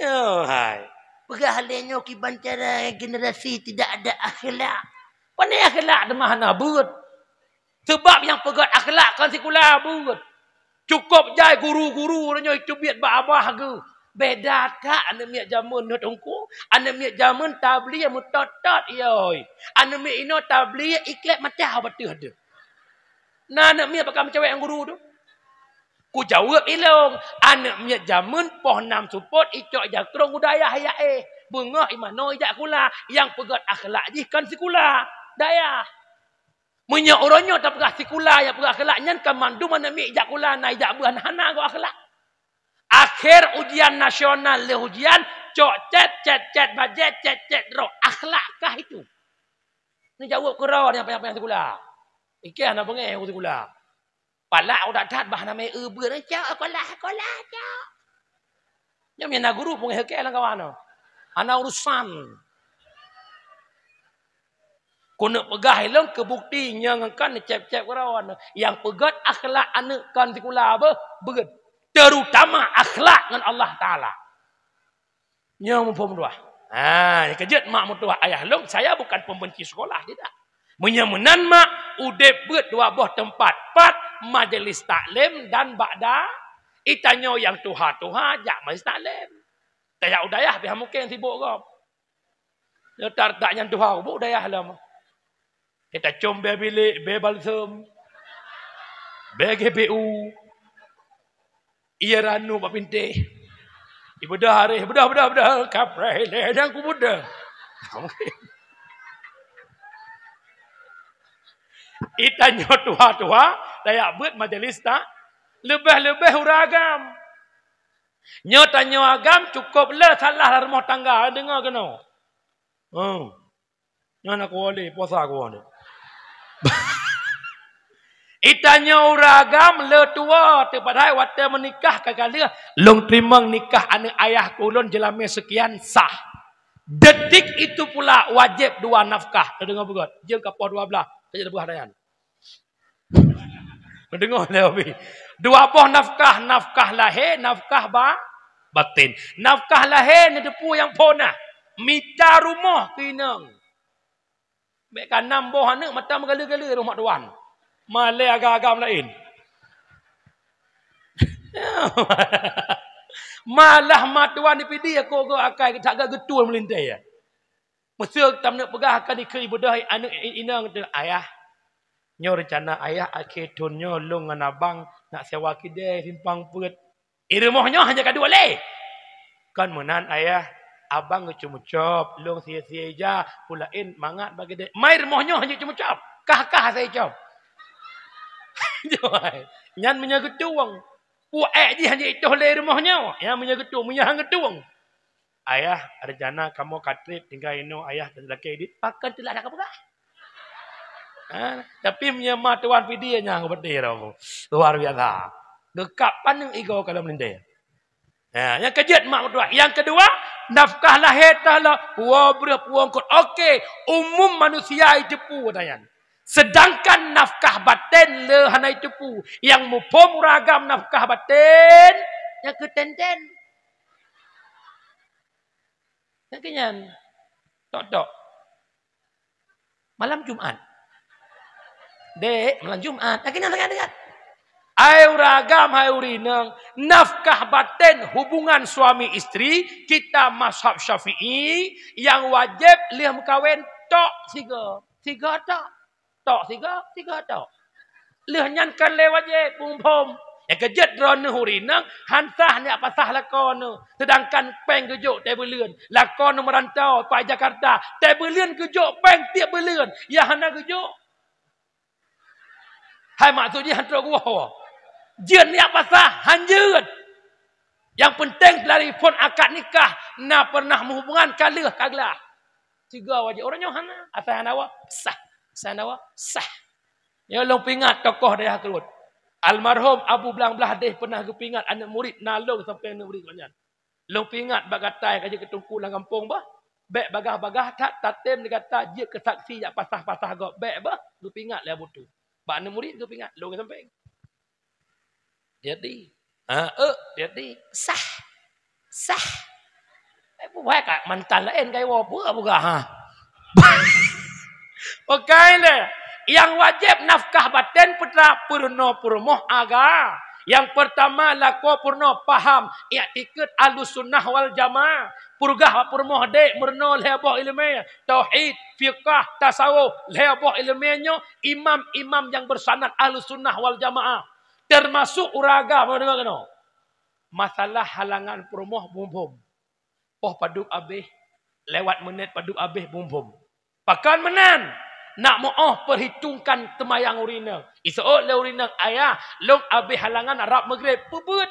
Yo, hai. Peugah lé nyoe kiban cara generasi tidak ada akhlak. Pane akhlak teuma hana beuet. Sebab nyang peugét akhlak kon sikula beuet. Cukôp jai guru-guru nyoe teubiet bak abah geuh. Beda that aneuk miet jameun nyoe teungku. Aneuk miet jameun tabligh meutot-tot yoi. Aneuk miet inoe tabligh iklep mata bateuh deuh. Na aneuk miet pakon meucewek ngon guru tu? Kujaweueb ilong, aneuk miet jameun poh nam seupôt icok jakrong u dayah ijak éh. Beungoh imanoe ijak kula, nyang peugét akhlak jih kon sikula, dayah. Meunyoe uroe nyoe tapeugah sikula nyang peugét akhlak nyan ka mandum aneuk miet ijak kula na ijak beuh hana gob akhlak. Akhé ujian nasional lheueh ujian cok cét, cét, cét bajèe, cét, cét droe. Akhlak kah itu? Neujaweueb keudroe nyang panyang-panyang sikula. Ikeh hana beungéh u sikula. Palak u that-that bah namé eu beuet, "Cok, sekolah, sekolah, cok." Nyoe meunan guru peungéh keu lam kawan nyoe. Hana urusan. Keuneuk peugah ilong keu bukti nyang kan cép-cép keurawan. Nyang peugét akhlak aneuk kon sikula beuh, beuet. Terutama akhlak ngon Allah Taala. Nyoe muphom tuah. Ha, nyang keujeuet mak meutuah ayah lôn, saya bukan pembenci sekolah, tidak. Meunyoe meunan mak, udeb beuet dua boh teumpat, pat majelis taklim dan ba'da, itanyoe nyang tuha-tuha jak majelis taklim. Tajak u dayah pih mungken sibok gob. Nyoe tar-, tak nyan tuha ubuk dayah lom. Kita com bèe bilék, bèe balsem, bèe G P U. Iya ranu bak pintéh. Ibeudôh hareh, beudôh, beudôh, beudôh, kapreh ilèe nyang kubeudôh. Itanyoe tuha-tuha, tajak beuet majelis tak, leubeh-leubeh ureueng agam. Nyoe tanyoe agam cukôp le salah lam rumoh tangga, deungoe keunoe. Hmm. Nyan aku boleh puasa aku ni. Itanyoe ureueng agam le tuwoe teuh padahai watèe meunikah ka galeh, lôn teurimong nikah aneuk ayah ulôn jeulamé seukian sah. Detik itu pula wajéb dua nafkah. Teudeungoe beugöt, jeuem ka poh dua blaih, ka jeuet leubeh dayan. Neudeungoe lé Abi. Dua boh nafkah, nafkah lahé, nafkah ba-, baten. Nafkah lahé neuteupeue nyang phôn na. Mita rumoh keu inong. Bèk ka nam boh aneuk mata meugaleu-galeu rumoh tuan. Malèe agam-agam laén. Malah ma tuan di Pidie kok geuh akai that geutueng meulintèe. Meuseu tameuneuk peugah ka dikeue ibeudôh aneuk i-, inong teuh, "Ayah, nyoe reuncana ayah akhé thôn nyoe lôn ngon abang nak sewa kidée simpang peuet." "I rumoh nyoe hana ka duek lé?" "Kon meunan ayah, abang geuyue cumucop, lôn sie-sie ija, peue laén mangat bak kidée." "Mai rumoh nyoe hana cumucop, kah-kah asai cop." Nyan meunyoe geutueng. Peue ék jih hana itoh lé rumoh nyoe, nyan meunyoe geutueng, meunyoe han geutueng. "Ayah, rencana kamoe ka trép tinggai inoe ayah dan lakèe dit." Pakon teulah dak peugah? Ha, tapi meunyoe ma tuan Pidie nyan beutôi roh. Luar biasa. Geukab paneuk igoe ka lom lindée. Ha, nyang keujeuet mak meutuah. Nyang keudua, nafkah lahé teuh lom, puwoe breueh puwoe eungkôt. Oke, umum manusia jiteupeue ata nyan. Sedangkan nafkah baten le hana jiteupeue. Nyang muphom ureueng agam nafkah baten, nyang keu ten-ten. Nyang keu nyan. Tok-tok. Malam Jumat. Dek, malam Jumat. Nyang keu nyan deungon-deungon. Hai ureueng agam, hai ureueng inong, nafkah baten hubungan suami istri, kita mazhab Syafi'i, nyang wajéb lheueh meukawen tok sigoe. Sigoe tok. Tok sigoe, sigoe tok. Lheueh nyan kon lé wajéb, muphom. Nyang keujeuet droeneuh ureueng inong, han sah neujak pasah lakoe neuh. Seudangkan péng geujok tiep buleuen. Lakoe neuh meurantau, pai Jakarta. Tiep buleuen geujok péng tiep buleuen. Nyang hana geujok. Hai maksud jih han trok geuwoe. Jeuet neujak pasah, han jeuet. Nyang peunteng telepon akad nikah, na pernah meuhubungan ka lheueh ka glah. Sigoe wajéb, ureueng nyoe hana, asai hana wa, sah. Asai hana wa, sah. Nyoe lôn peuingat tokoh dayah keurot. Almarhum Abu Blang Blahdeh pernah geupeuingat aneuk murit na lôn sampoe aneuk murit gobnyan. Lôn peuingat bak gata nyang ka jeuet keu teungku lam gampông bah. Bék bagaih-bagaih that tatem di gata jeuet keu saksi jak pasah-pasah gob. Bék bah, geupeuingat lé Abu Tu. Bak aneuk murit geupeuingat, lôn sampoe. Jadi, ha, eh, jadi, sah. Sah. Eh, bukai ka mantan laén kai woe peue buka, ha. Bukai lé. Nyang wajéb nafkah baten putra peurunoe peurumoh aga. Nyang peurtama lakoe peurunoe paham, iktikeuet Ahlussunnah wal Jamaah. Peurunoe peurumoh dék meurunoe lhée boh iéleumé, tauhid, fiqah, tasawuf, lhée boh iéleumé nyoe imam-imam nyang beursanad Ahlussunnah wal Jamaah. Teumasok ureueng agam, deungoe keunoe. Masalah halangan peurumoh muphom. Poh padub abéh, lewat menit padub abéh muphom. Pakon meunan? Nak meu'oh peuhitongkan teumayang ureueng inong. Iseuôt lé ureueng inong, "Ayah, lôn abéh halangan rab Maghrib." Peubuet.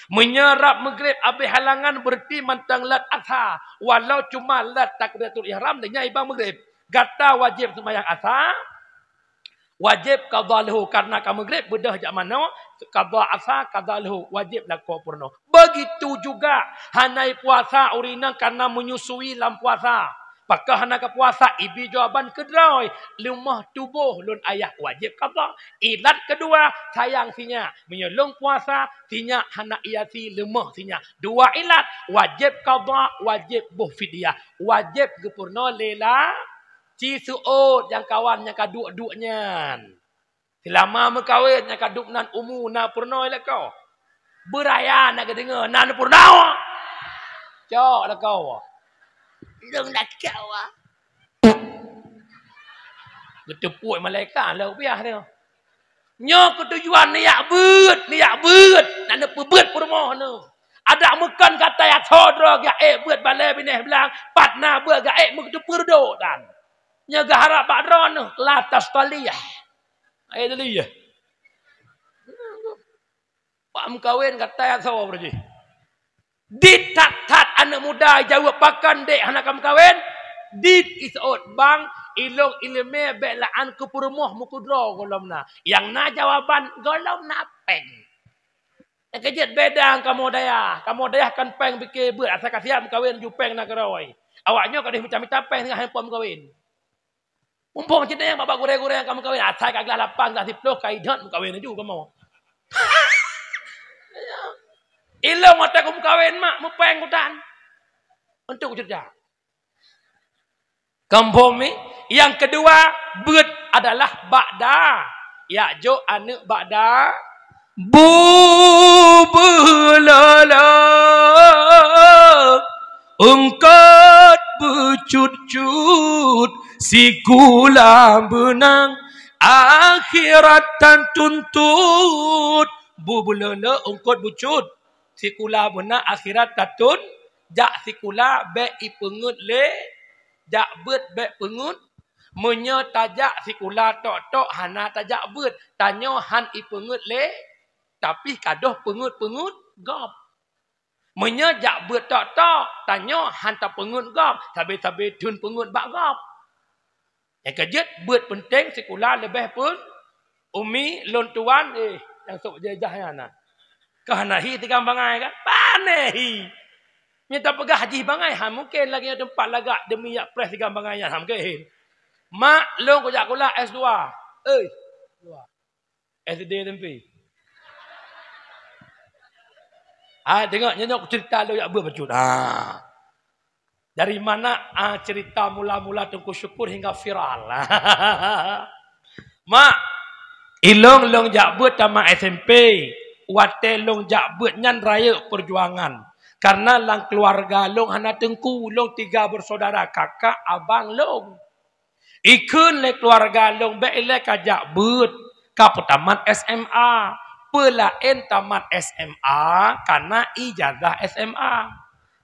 Meunyoe rab Maghrib abéh halangan beureuti mantong lheueh Asha, walau cuma lheueh takbiratul ihram deungon iba Maghrib. Gata wajéb seumayang Asha, wajéb qadha leuhu, karena ka Maghrib beudôh jak manoe, qadha Asha, qadha leuhu, wajéb lakoe peurunoe. Begitu juga hana puasa ureueng inong karena menyusui lam puasa. Pakon hana ka puasa, ibi jawaban keudroe, leumoh tuboh lôn ayah wajéb qadha. Ilat keudua, sayang sinyak. Meunyoe lôn puasa, sinyak hana iasi, leumoh sinyak. Dua ilat, wajéb qadha, wajéb boh fidyah. Wajéb geupeurunoe lé la Ci seuôt nyang kawan nyang ka duek-duek nyan. Seulama meukawen nyang ka duek nan umu na peurunoe lakoe. Beuraya na geudeungoe na peurunoe. Cok lakoe. Lôn lakoe. Geuteupuek malaikat lôn piah tu. Nyoe keutujuan neujak beuet, neujak beuet, na neupeubeuet peurumoh neuh. Adak meukon gata ya tho droe geuék beuet balée binéh blang, pat na beuet geuék meuteupeu reudok tan. Nyoe geuharab bak droeneuh, la tastalih. Ayat tadi ya. Pak meukawen gata ya tho beureuji. Dit that-that aneuk muda jaweueb pakon dék hana ka meukawen. Dit iseuôt bang ilong ileumé bék laan keu peurumoh meukeudroe gohlom na. Nyang na jawaban gohlom na péng. Nyang keujeuet beda kamoe dayah. Kamoe dayah kan péng pike beuet asai ka siap meukawen ju péng na keurôi. Awak nyoe ka deuh mita-mita péng singoh han po meukawen. Mumpung cit nyang babah gurée-gurée nyang ka meukawen, asai ka glah lapan, glah siplôh, ka idhot meukawen laju kamoe. Ilong watée kumeukawen mak, meupéng kutan. Untuk cerita. Kampung ni, yang kedua, beuet adalah ba'da. Yak jok aneuk ba'da. Bubeulala eungkot beucut-cut sikula beunang akhirat tatuntut. Bubeulala eungkot beucut sikula beunang akhirat tatun. Jak sikula bék ipeungeut lé, jak beuet bék peungeut. Meunyoe tajak sikula tok-tok hana tajak beuet, tanyoe han ipeungeut lé, tapi kadoh peungeut-peungeut gob. Meunyoe jak beuet tok-tok, tanyoe han tapeungeut gob, sabe-sabe thon peungeut bak gob. Nyang keujeuet beuet peunteng sikula leubeh pun umi lôn tuan, eh, nyang sôk jejah nyan na. Kah na hi tiga bangai kan? Pane hi. Nyan tapeugah jih bangai, ha mungken lagée nyoe teumpat lagak demi yak preh tiga bangai nyan, ha mungken. Mak, lôn kujak kula S dua. Eh, dua. S D SMP. Ah, tengok nyoe cerita lôn yak beuet bacut. Ah. Dari mana, ah, cerita mula-mula Teungku Syukur hingga viral? Mak, Ilong, long jak beuet tamat S M P. Watée long jak beuet nyan rayeuk peujuangan. Karena lam keuluwarga long hana teungku, long tiga bersaudara, kakak, abang long. Ikheun lé keuluwarga long bék ilée ka jak beuet, ka peutamat S M A. Peulaén tamat S M A kana ijazah S M A.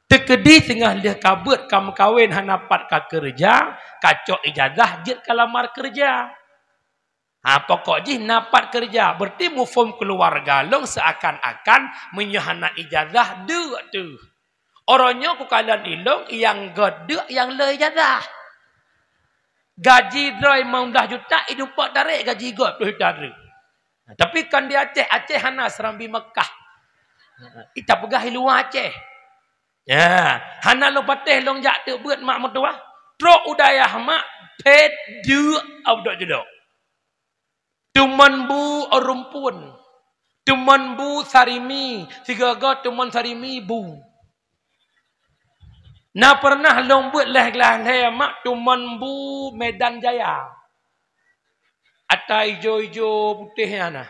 Teukeudi singoh lheueh ka beuet ka meukawen hana pat ka keureuja, ka cok ijazah jeuet ka lamar keureuja. Ha, pokok jih na pat keureuja, berarti muphom keuluwarga long seuakan-akan meunyoe hana ijazah deuk teuh. Uroe nyoe kukalon ilong nyang gét deuk nyang le ijazah. Gaji droe limong blaih juta, idumpok tarek gaji gét ploh juta droe. Tapi kon di Aceh, Aceh hana seurambi Mekah. Ita peugah i luwa Aceh. Ya, hana lôn patéh long jak teuk beuet mak meutuwah. Trok u dayah mak, phét deuk au dok judok. Teumon bu rumpun. Teumon bu sarimi, sigoe-goe teumon sarimi bu. Na pernah long beuet lhée glah lhée mak teumon bu Medan Jaya. Ata ijo-ijo putéh nyan na.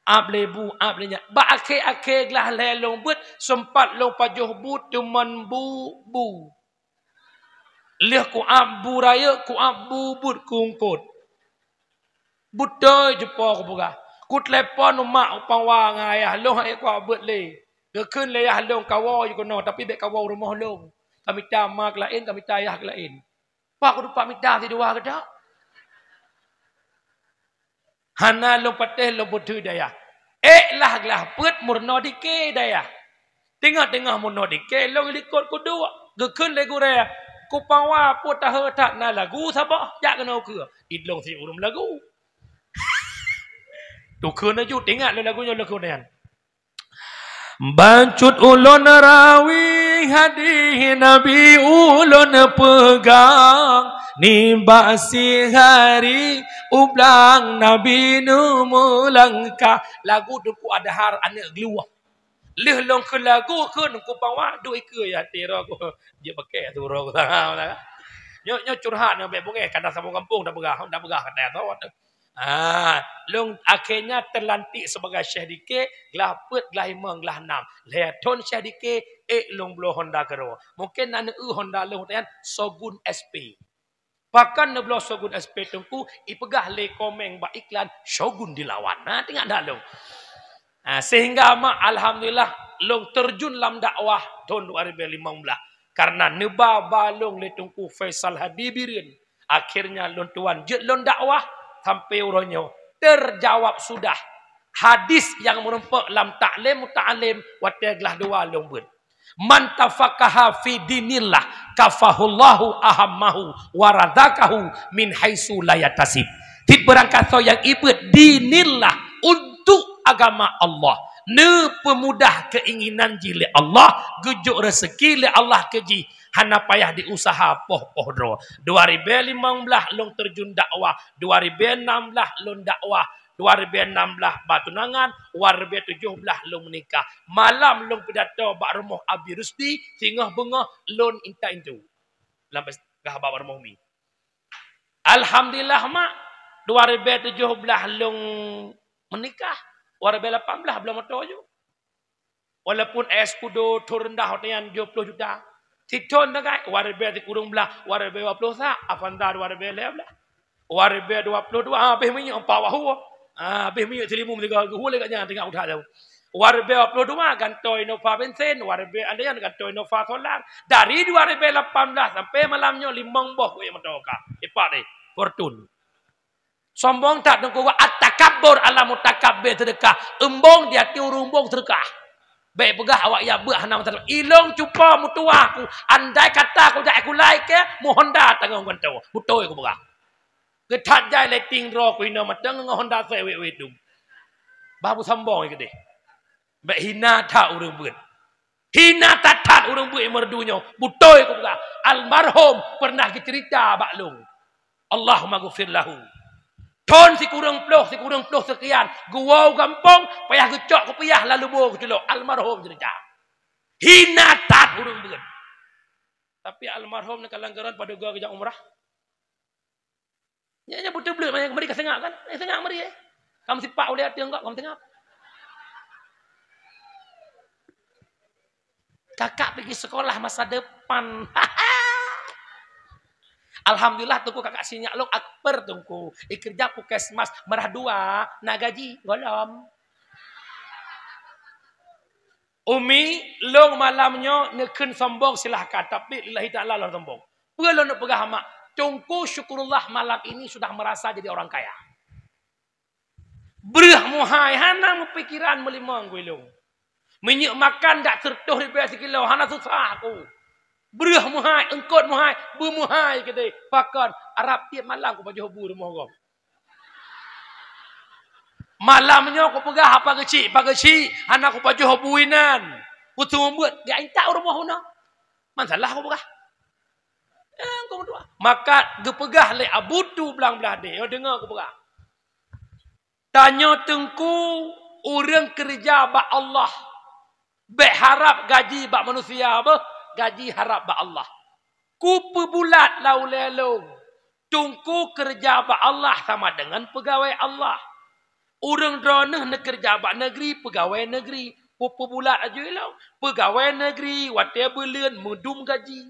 Ab lé bu, ab lé nyan. Bak akhé-akhé glah lhée long beuet seumpat long pajoh bu teumon bu, bu. Lheueh kuab bu rayeuk, kuab bu buet kungkot. Beutôi jipo kupeugah. Kutelepon umak u Pawa ngon ayah long, hai kuab beuet lé. Geukheun lé ayah long kawoe jikeunoe, tapi bék kawoe rumoh long. Kamita ma keulaén, kamita ayah keulaén. Pak kudupat mita sidua geudak. Hana lôn patéh lôn peuteuh dayah. Ék lah glah peuet meurunoe dike dayah. Teungoh-teungoh meurunoe dike long likot kuduek. Geukheun lé gurée, kupawa pue tahe that na lagu saboh jak keunoe keue. Idlong si ureuëng lagu. Tukheun laju teuingat lé lagu nyoe lagu nyan. Bacut ulôn rawi hadih Nabi ulôn peugah, nibak sihari ublang Nabi neumulangkah. Lagu Teungku Adhar aneuk Gluwah. Lheueh lôn kheun lagu kheun kupawa dui keue ya tiro ku. Jeuet pakai tu roh ku. Nyoe nyoe curhat nyoe bék bungéh kada saboh gampông dah peugah, dah peugah kata tu. Ah, lôn akhé nyan teulantik sibagai syeh dike, glah peuet, glah limong, glah nam. Lhée thon syeh dike, ék lôn bloe Honda keudroe. Mungken na neu-eu Honda lôn nyan Shogun S P. Pakon neubloe Shogun S P Teungku, ipeugah lé komeng bak iklan Shogun dilawan. Nah, teuingat dah lôn. Ah, sehingga mak alhamdulillah lôn terjun lam dakwah thon dua ribu lima belas. Karena neuba ba lôn lé Teungku Faisal Hadi Bireuen. Akhirnya lôn tuan jeuet lôn dakwah sampai uroe nyoe terjawab sudah hadis nyang meurumpok lam Ta'lim Muta'allim watée glah dua lôn beuet. Man tafaqaha fi dinillah kafahullahu ahammahu wa razaqahu min haitsu la yahtasib. Tiep beurangkasoe nyang ibeuet dinillah untuk agama Allah, neupeumudah keinginan jih lé Allah, geujok rezeki lé Allah keu jih, hana payah diusaha poh-poh droe. Dua ribu lima belas lôn terjun dakwah, dua ribu enam belas lôn dakwah, dua ribu enam belas ba tunangan, dua ribu tujoh belas lôn meunikah. Malam lôn pidato bak rumoh Abi Rusdi, singoh beungoh lôn intat intu. Lam pes-, gah bak rumoh umi. Alhamdulillah mak, dua ribu tujoh belas lôn meunikah, dua ribu lapan belas bloe moto ju. Walaupun es kudo thon reundah watée nyan tujoh ploh juta. Sithon tagai, dua ribu sikureueng belas, dua ribu dua ploh sa, Avanza dua ribu lhée belas. Dua ribu dua ploh dua, ah, habéh minyeuk empat wahu. Ah, habéh minyeuk silimum tiga geuhue lé gobnyan teuingat udah jauh. Dua ribu dua ploh dua gantoe Innova bensin, dua ribu ada nyan gantoe Innova solar. Dari dua ribu lapan belas sampai malam nyoe limong boh kuék moto ka. Ipak deh, Fortune. Sombong that Teungku, at-takabbur 'alal mutakabbir seudeukah. Eumbong di ateueh ureuëng eumbong seudeukah. Bék peugah awak ya beuet hana masalah. Ilong cupa meutuwah ku, andai kata ku jak kulai ke, meuhonda tanggong gantoe. Beutôi ku peugah. Geuthat jai letting droe ku inoe mantong ngon honda sewet-wet dum. Bah beusombong keudeh. Bék hina that ureuëng beuet. Hina that-that ureuëng beuet meureudu nyoe. Beutôi ku peugah. Almarhum pernah geuceurita bak lôn. Allahumma ghfir lahu. Thon sikureueng ploh, sikureueng ploh seukian, geuwoe u gampông, payah geucok kupiah lalu boh geuculok. Almarhum ceurita. Hina that ureuëng beuet. Tapi almarhum neukalon geuron padub goe geujak umrah. Nyan, nyan beutôi bleuet, mari ka seungab kan? Eh, seungab mari, eh. Kamu sipak ulèe ateueh enggak, kamu tengok. Kakak pigi sekolah masa depan. Alhamdulillah, Teungku, kakak sinyak lôn akper, Teungku. Ikerja puskesmas, meurah dua, na gaji, golom. Umi, lôn malam nyoe neukheun sombong silahkan, tapi lillahi ta'ala lôn sombong. Peue lôn neupeugah, Mak? Teungku Syukurullah malam ini sudah merasa jadi orang kaya. Breuh meuhai, hana meupikiran meulimong ku ilôn. Minyeuk makan dak sireutoh ribèe sikilo, hana susah ku. Breuh meuhai, eungkôt meuhai, beumeuhai keudéh. Pakon, arab tiep malam kupajoh bu rumoh gob. Malam nyoe kupeugah, "Apa keuchik, apa keuchik?" Hana kupajoh bu inan. Kuteumeuet, geuintat u rumoh unoe. Man salah kupeugah. Eh, ku meutuah. Maka geupeugah lé Abu Tu Blang Blahdeh, "Yo, deungoe kupeugah. Tanyoe Teungku ureueng keureuja bak Allah. Bèk harab gaji bak manusia, beuh, gaji harab bak Allah. Kupeubulat lam ulèe lôn, Teungku keureuja bak Allah sama deungon peugawèe Allah. Ureueng droeneuh neukeureuja bak neugri, peugawèe neugri. Kupeubulat laju ilôn, peugawèe neugri watèe buleuen meudum gaji.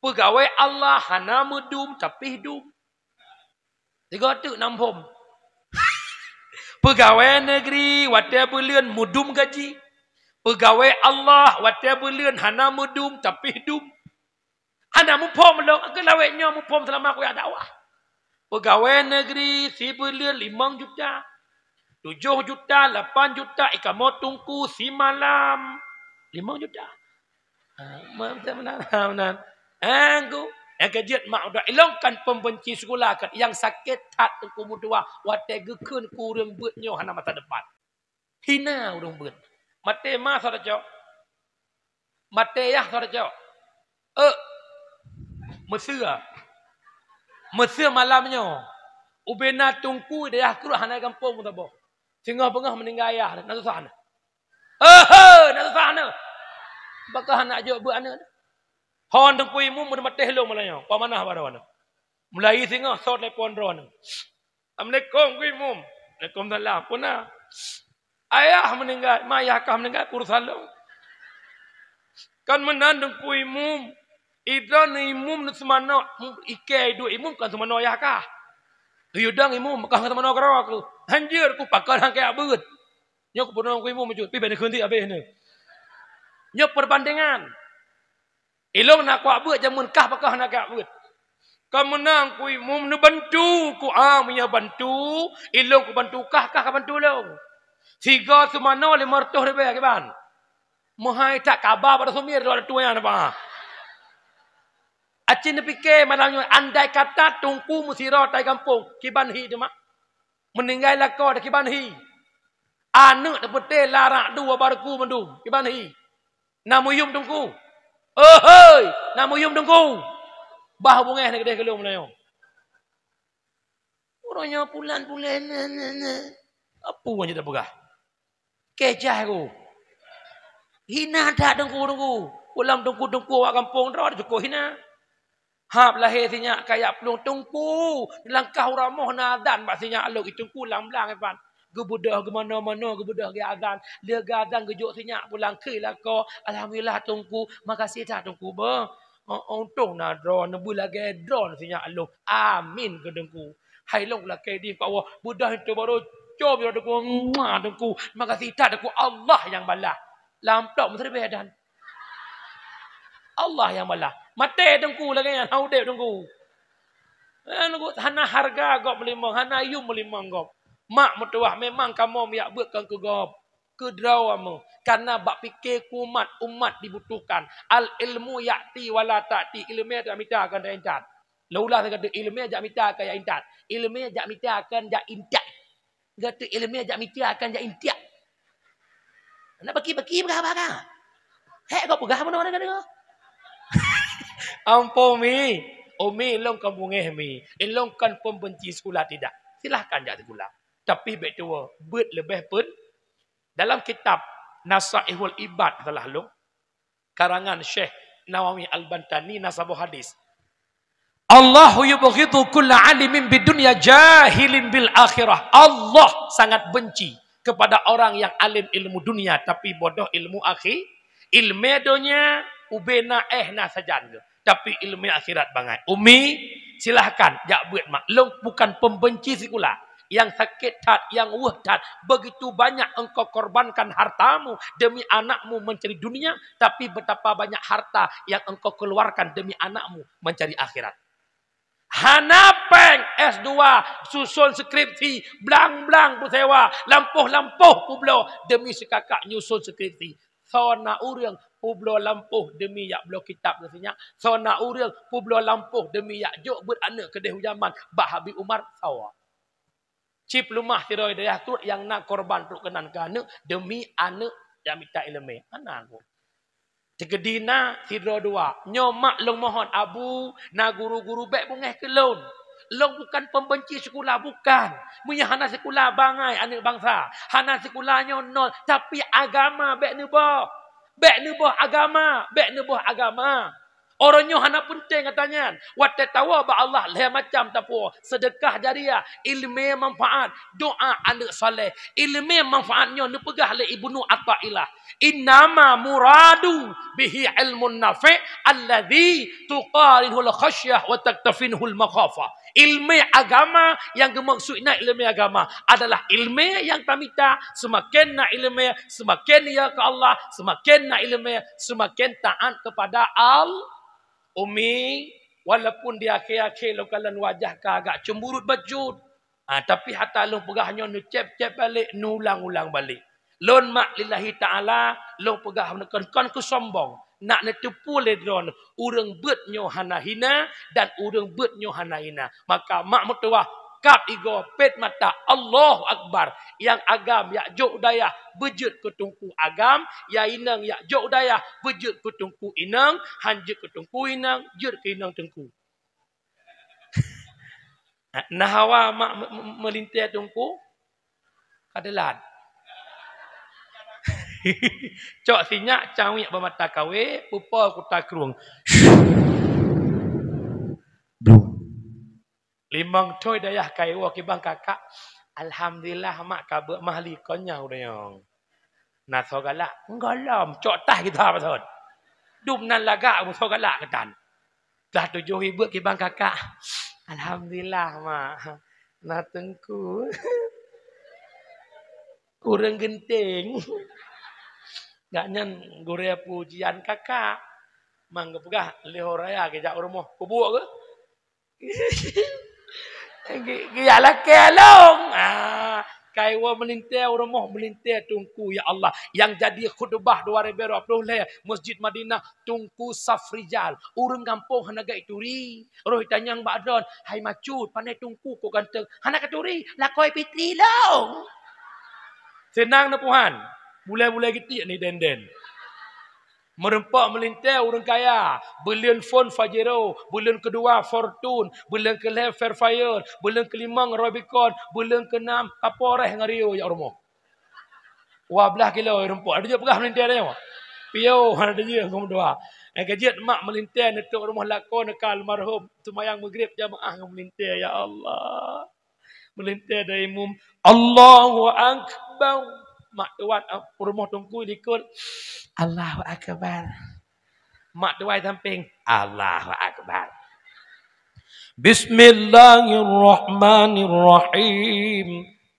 Peugawèe Allah hana meudum, tapi dum." Tiga teuk nam phom. Peugawèe neugri watèe buleuen meudum gaji. Peugawèe Allah watèe buleuen hana meudum, tapi dum. Hana muphom lôn, keulawèe nyoe muphom seulama kujak dakwah. Peugawèe neugri sibuleuen limong juta. Tujoh juta, lapan juta, ikamoe Teungku simalam. Limong juta. Ha, meunan, meunan, meunan. Angku, nyang keujeuet mak udah ilong kan pembenci sikula kan. Nyang sakét that Teungku meutuah watèe geukheun keu ureueng beuet nyoe hana masa depan. Hina ureueng beuet. Maté ma soe tacok? Maté yah soe tacok? Eh, meuseu. Meuseu malam nyoe. Ubena Teungku dayah kruet hana gampông meusaboh. Singoh beungoh meuninggai yah, na susah na. Ehe, na susah na. Baka hana jok beuet aneuk. Hon Teungku Imum meumaté lom malam nyoe. Pamanah baroe na. Mulai singoh soe telepon droeneuh. "Assalamualaikum, Teungku Imum." "Waalaikumsalam. Peue na?" "Ayah meuninggai." "Ma yah kah meuninggai, urusan lôn." "Kan meunan, Teungku Imum. Idroeneuh imum neuseumanoe, ikei duek imum kan seumanoe yah kah. Geuyue dong imum, kah seumanoe keudroe keuh." "Hanjeuet, ku pakon hana kajak beuet." Nyoe kupeurunoe Teungku Imum bacut, pih bèk neukheun tieb abéh nyoe. Nyoe peurbandengan. Ilong na kuat beuet jameun kah pakon hana kajak beuet. Ka meunan Teungku Imum neubantu ku, ah, meunyoe bantu, ilong kubantu kah, kah kabantu lôn. Sigoe seumanoe limong reutôh ribèe kiban. Meuhai that kaba bak sumir dua tueng nyan apa. Aci neupiké malam nyoe, andai kata Teungku meusidroe tai gampông, kiban hi teuma. Meuninggai lakoe kiban hi. Aneuk teupeuté larak dua baruku mandum, kiban hi. Na meuyum Teungku. Ohoi, na meuyum Teungku. Bah beungèh na keudeh keu lôn meunyoe. Uroe nyoe pulan-pulan na, na, na. Apa nyang tapeugah? Kejah ku. Hina that Teungku, Teungku. Pulang Teungku-teungku awak gampông droe cukôp hina. Hab lahé sinyak kajak plueng Teungku, langkah u ramoh na azan bak sinyak lôn, i Teungku lam blang iban. Geubeudôh geumanoe-manoe, geubeudôh geuazan. Lheueh geuazan geujok sinyak pulang keu lakoe. Alhamdulillah Teungku, makasih that Teungku beuh. Oh, untông na droeneuh, beulagèe droeneuh sinyak lôn. Amin keu Teungku. Hai lôn lakèe di bak Allah, beudôh itu baru com ya Teungku. Muah, Teungku. Makasih that Teungku, Allah nyang balah. Lam amplop meuseuribèe dan Allah nyang balah. Maté Teungku lagèe nyan, hana udép Teungku. Eh, Teungku, hana hareuga gob meulimong, hana yum meulimong gob. Mak meutuah, memang kamoe meujak beuet kon keu gob. Keu droe kamoe. Karena bak piké keu umat, umat dibutuhkan. Al ilmu ya'ti wa la ta'ti. Ileumèe jak mita kon jak intat. Lôn ulang sigoe teuk, ileumèe jak mita kon jak intat. Ileumèe jak mita kon jak intat. Gata ileumèe jak mita kon jak intiak. Nak baki-baki peugah haba ka? Hék kau peugah meunoe deungoe-deungoe. Ampôn, Umi. Umi, ilong kon beungèh, Mi. Ilong kon pembenci sikula tidak. Silahkan jak sikula. Tapi bèk tuwoe, beuet leubeh pun. Dalam kitab Nasaihul Ibad salah lôn, karangan Syekh Nawawi Al-Bantani na saboh hadis. Allahu yubghidu kulla alimin bid dunya jahilin bil akhirah. Allah sangat benci kepada orang yang alim ilmu dunia tapi bodoh ilmu akhi-, ilmu dunia, ubena eh na sajan ke. Tapi ilmu akhirat bangai. Umi, silahkan jak buet mak. Long bukan pembenci sikula. Nyang sakét that, nyang weueh that, begitu banyak engkau korbankan hartamu demi anakmu mencari dunia, tapi betapa banyak harta yang engkau keluarkan demi anakmu mencari akhirat. Hana péng S dua, susun skripsi, blang-blang peusewa, lampôh-lampôh peubloe demi si kakak nyusun skripsi. Soe na ureuëng peubloe lampôh demi jak bloe kitab geuh sinyak, soe na ureuëng peubloe lampôh demi jak jok beuet aneuëk keudeh u jaman bak Habib Umar, soe. Cit leumah sidroe dayah trok nyang na korban trok keunan keu aneuëk demi aneuëk nyang mita iéleumé. Hana ku. Teukeudi na sidroe dua. Nyoe mak lôn mohon, Abu, na guru-guru bék beungéh keu lôn. Lôn bukan pembenci sikula, bukan. Meunyoe hana sikula bangai aneuëk bansa. Hana sikula nyoe nol, tapi agama bék neuboh. Bék neuboh agama, bék neuboh agama. Uroe nyoe hana peunteng ata nyan. Watée tawoe bak Allah lhée macam tapuwoe, seudeukah jariah, iéleumé manfaat, doá aneuëk saleh. Iéleumé manfaat nyoe neupeugah lé Ibnu Athaillah, "Innama muradu bihi ilmun nafi' alladzi tuqarinuhul khasyah wa taktafinuhul makhafah." Iéleumé agama nyang geumaksud na iéleumé agama adalah iéleumé nyang tamita, seumaken na iéleumé, seumaken ya keu Allah, seumaken na iéleumé, seumaken taát kepada Al-, Umi, walaupun di akhé-akhé lôn kalon wajah ka agak cemburut bacut, ah, tapi hata lôn peugah nyoe neucép-cép balek, neuulang-ulang balek. Lôn mak lillahi ta'ala, lôn peugah kon, kon keu sombong. Nak neuteupeue lé droeneuh, ureuëng beuet nyoe hana hina dan ureuëng beuet nyoe hana hina. Maka mak meutuwah, kab igoe pet mata, Allahu Akbar. Nyang agam jak jok dayah beujeuet keu teungku agam, nyang inong jak jok dayah beujeuet keu teungku inong, han jeuet keu teungku inong, jeuet keu inong teungku. Na hawa mak me-, me-, meulintée teungku? Ka teulat. Cok sinyak cawék bak mata kawé, pupo kuta krueng. Blum. Limong thoi dayah kaiwoe kibang kakak. Alhamdulillah mak ka beuet mahli kon nyang udeueng. Na soe galak, gohlom, cok tah gita patôt. Dum nan lagak soe galak keutan. Tah tujoh ibeuk kibang kakak. Alhamdulillah mak. Na teungku. Ureuëng geunteng. Gak nyan gurée pujian kakak. Mang geupeugah lheueh raya geujak u rumoh. Kubuek geuh? Ge-, geujak lakée lôn. Ah, kaiwoe meulintée u rumoh, meulintée teungku, ya Allah. Nyang jadi khutbah dua ribu dua puluh lhée Masjid Madinah, Teungku Safrijal. Ureuëng gampông hana gét turi. Roh tanyong bak droen, "Hai macut, pane teungku kok ganteng?" "Hana katuri, lakoe pitri lôn." Seunang neupuhan. Bulée-bulée geutik ni den-den. Meureumpok meulintée ureuëng kaya, beuleuen phon Pajero, beuleuen keudua Fortuner, beuleuen keulhée Vellfire, beuleuen keulimong Rubicon, beuleuen keunam Kapolres ngon Rio jak rumoh. Dua blaih kilo reumpok. Ada jeuet peugah meulintée nyoe. Piôh, ada jeuet ngom dua. Eh, ka jeuet mak meulintée neutok rumoh lakoe neuka almarhum. Seumayang Maghrib jamaah ngon meulintée, ya Allah. Meulintée dari imum, "Allahu Akbar." Mak tuan, ah, rumoh teungku likot, "Allahu Akbar." Mak tuan samping, "Allahu Akbar." "Bismillahirrahmanirrahim."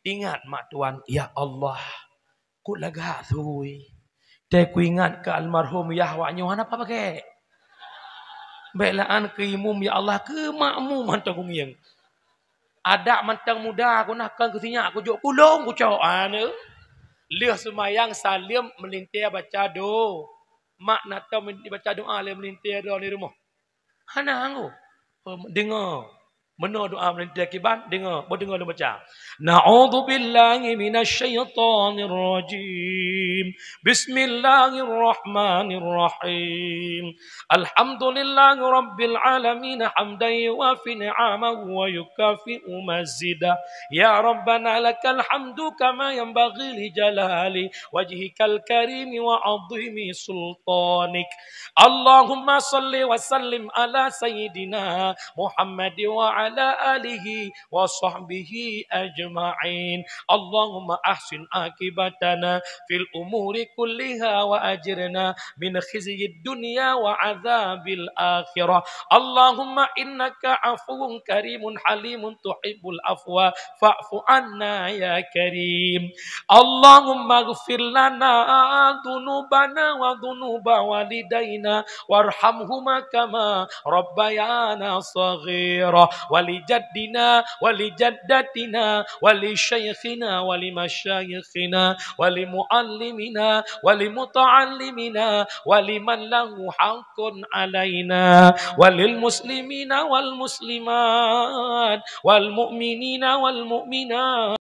Ingat mak tuan, "Ya Allah, kok lagak sui." Teuingat keu almarhum yah awak nyoe hana pakai. Bék laan keu imum, ya Allah, keu makmum mantong kungieng. Adak mantong muda, ku nah kon keu sinyak, ku jok pulong, ku cok. Anu. Lheueh seumayang saleuem meulintée baca do-, mak na tom baca doa lé meulintée droe di rumoh. Hana anggo. Pem-, deungoe. Meunoe doa meulintèe kiban, deungö, beudeungö lôn baca. Na'udzubillahi minasyaitonirrajim. Bismillahirrahmanirrahim. Alhamdulillahi rabbil alamin, hamdan yuwafi ni'amahu wa yukafi'u mazidah. Ya Rabbana lakal hamdu kama yanbaghi li jalali wajhikal karimi wa azimi sultanik. Allahumma salli wa sallim ala sayyidina Muhammad wa ala alihi wa sahbihi ajma'in. Allahumma ahsin aqibatana fil umuri kulliha wa ajirna min khizyid dunya wa adzabil akhirah. Allahumma innaka afuwun karimun halimun tuhibbul afwa fa'fu anna ya karim. Allahumma ighfir lana dzunubana wa dzunuba walidaina warhamhuma kama rabbayana shaghira, wa li jaddina wa li jaddatina wa li syaikhina wa li masyayikhina wa li muallimina wa li muta'allimina wa liman lahu haqqun alaina wa lil muslimina wal muslimat wal mu'minina wal mu'minat.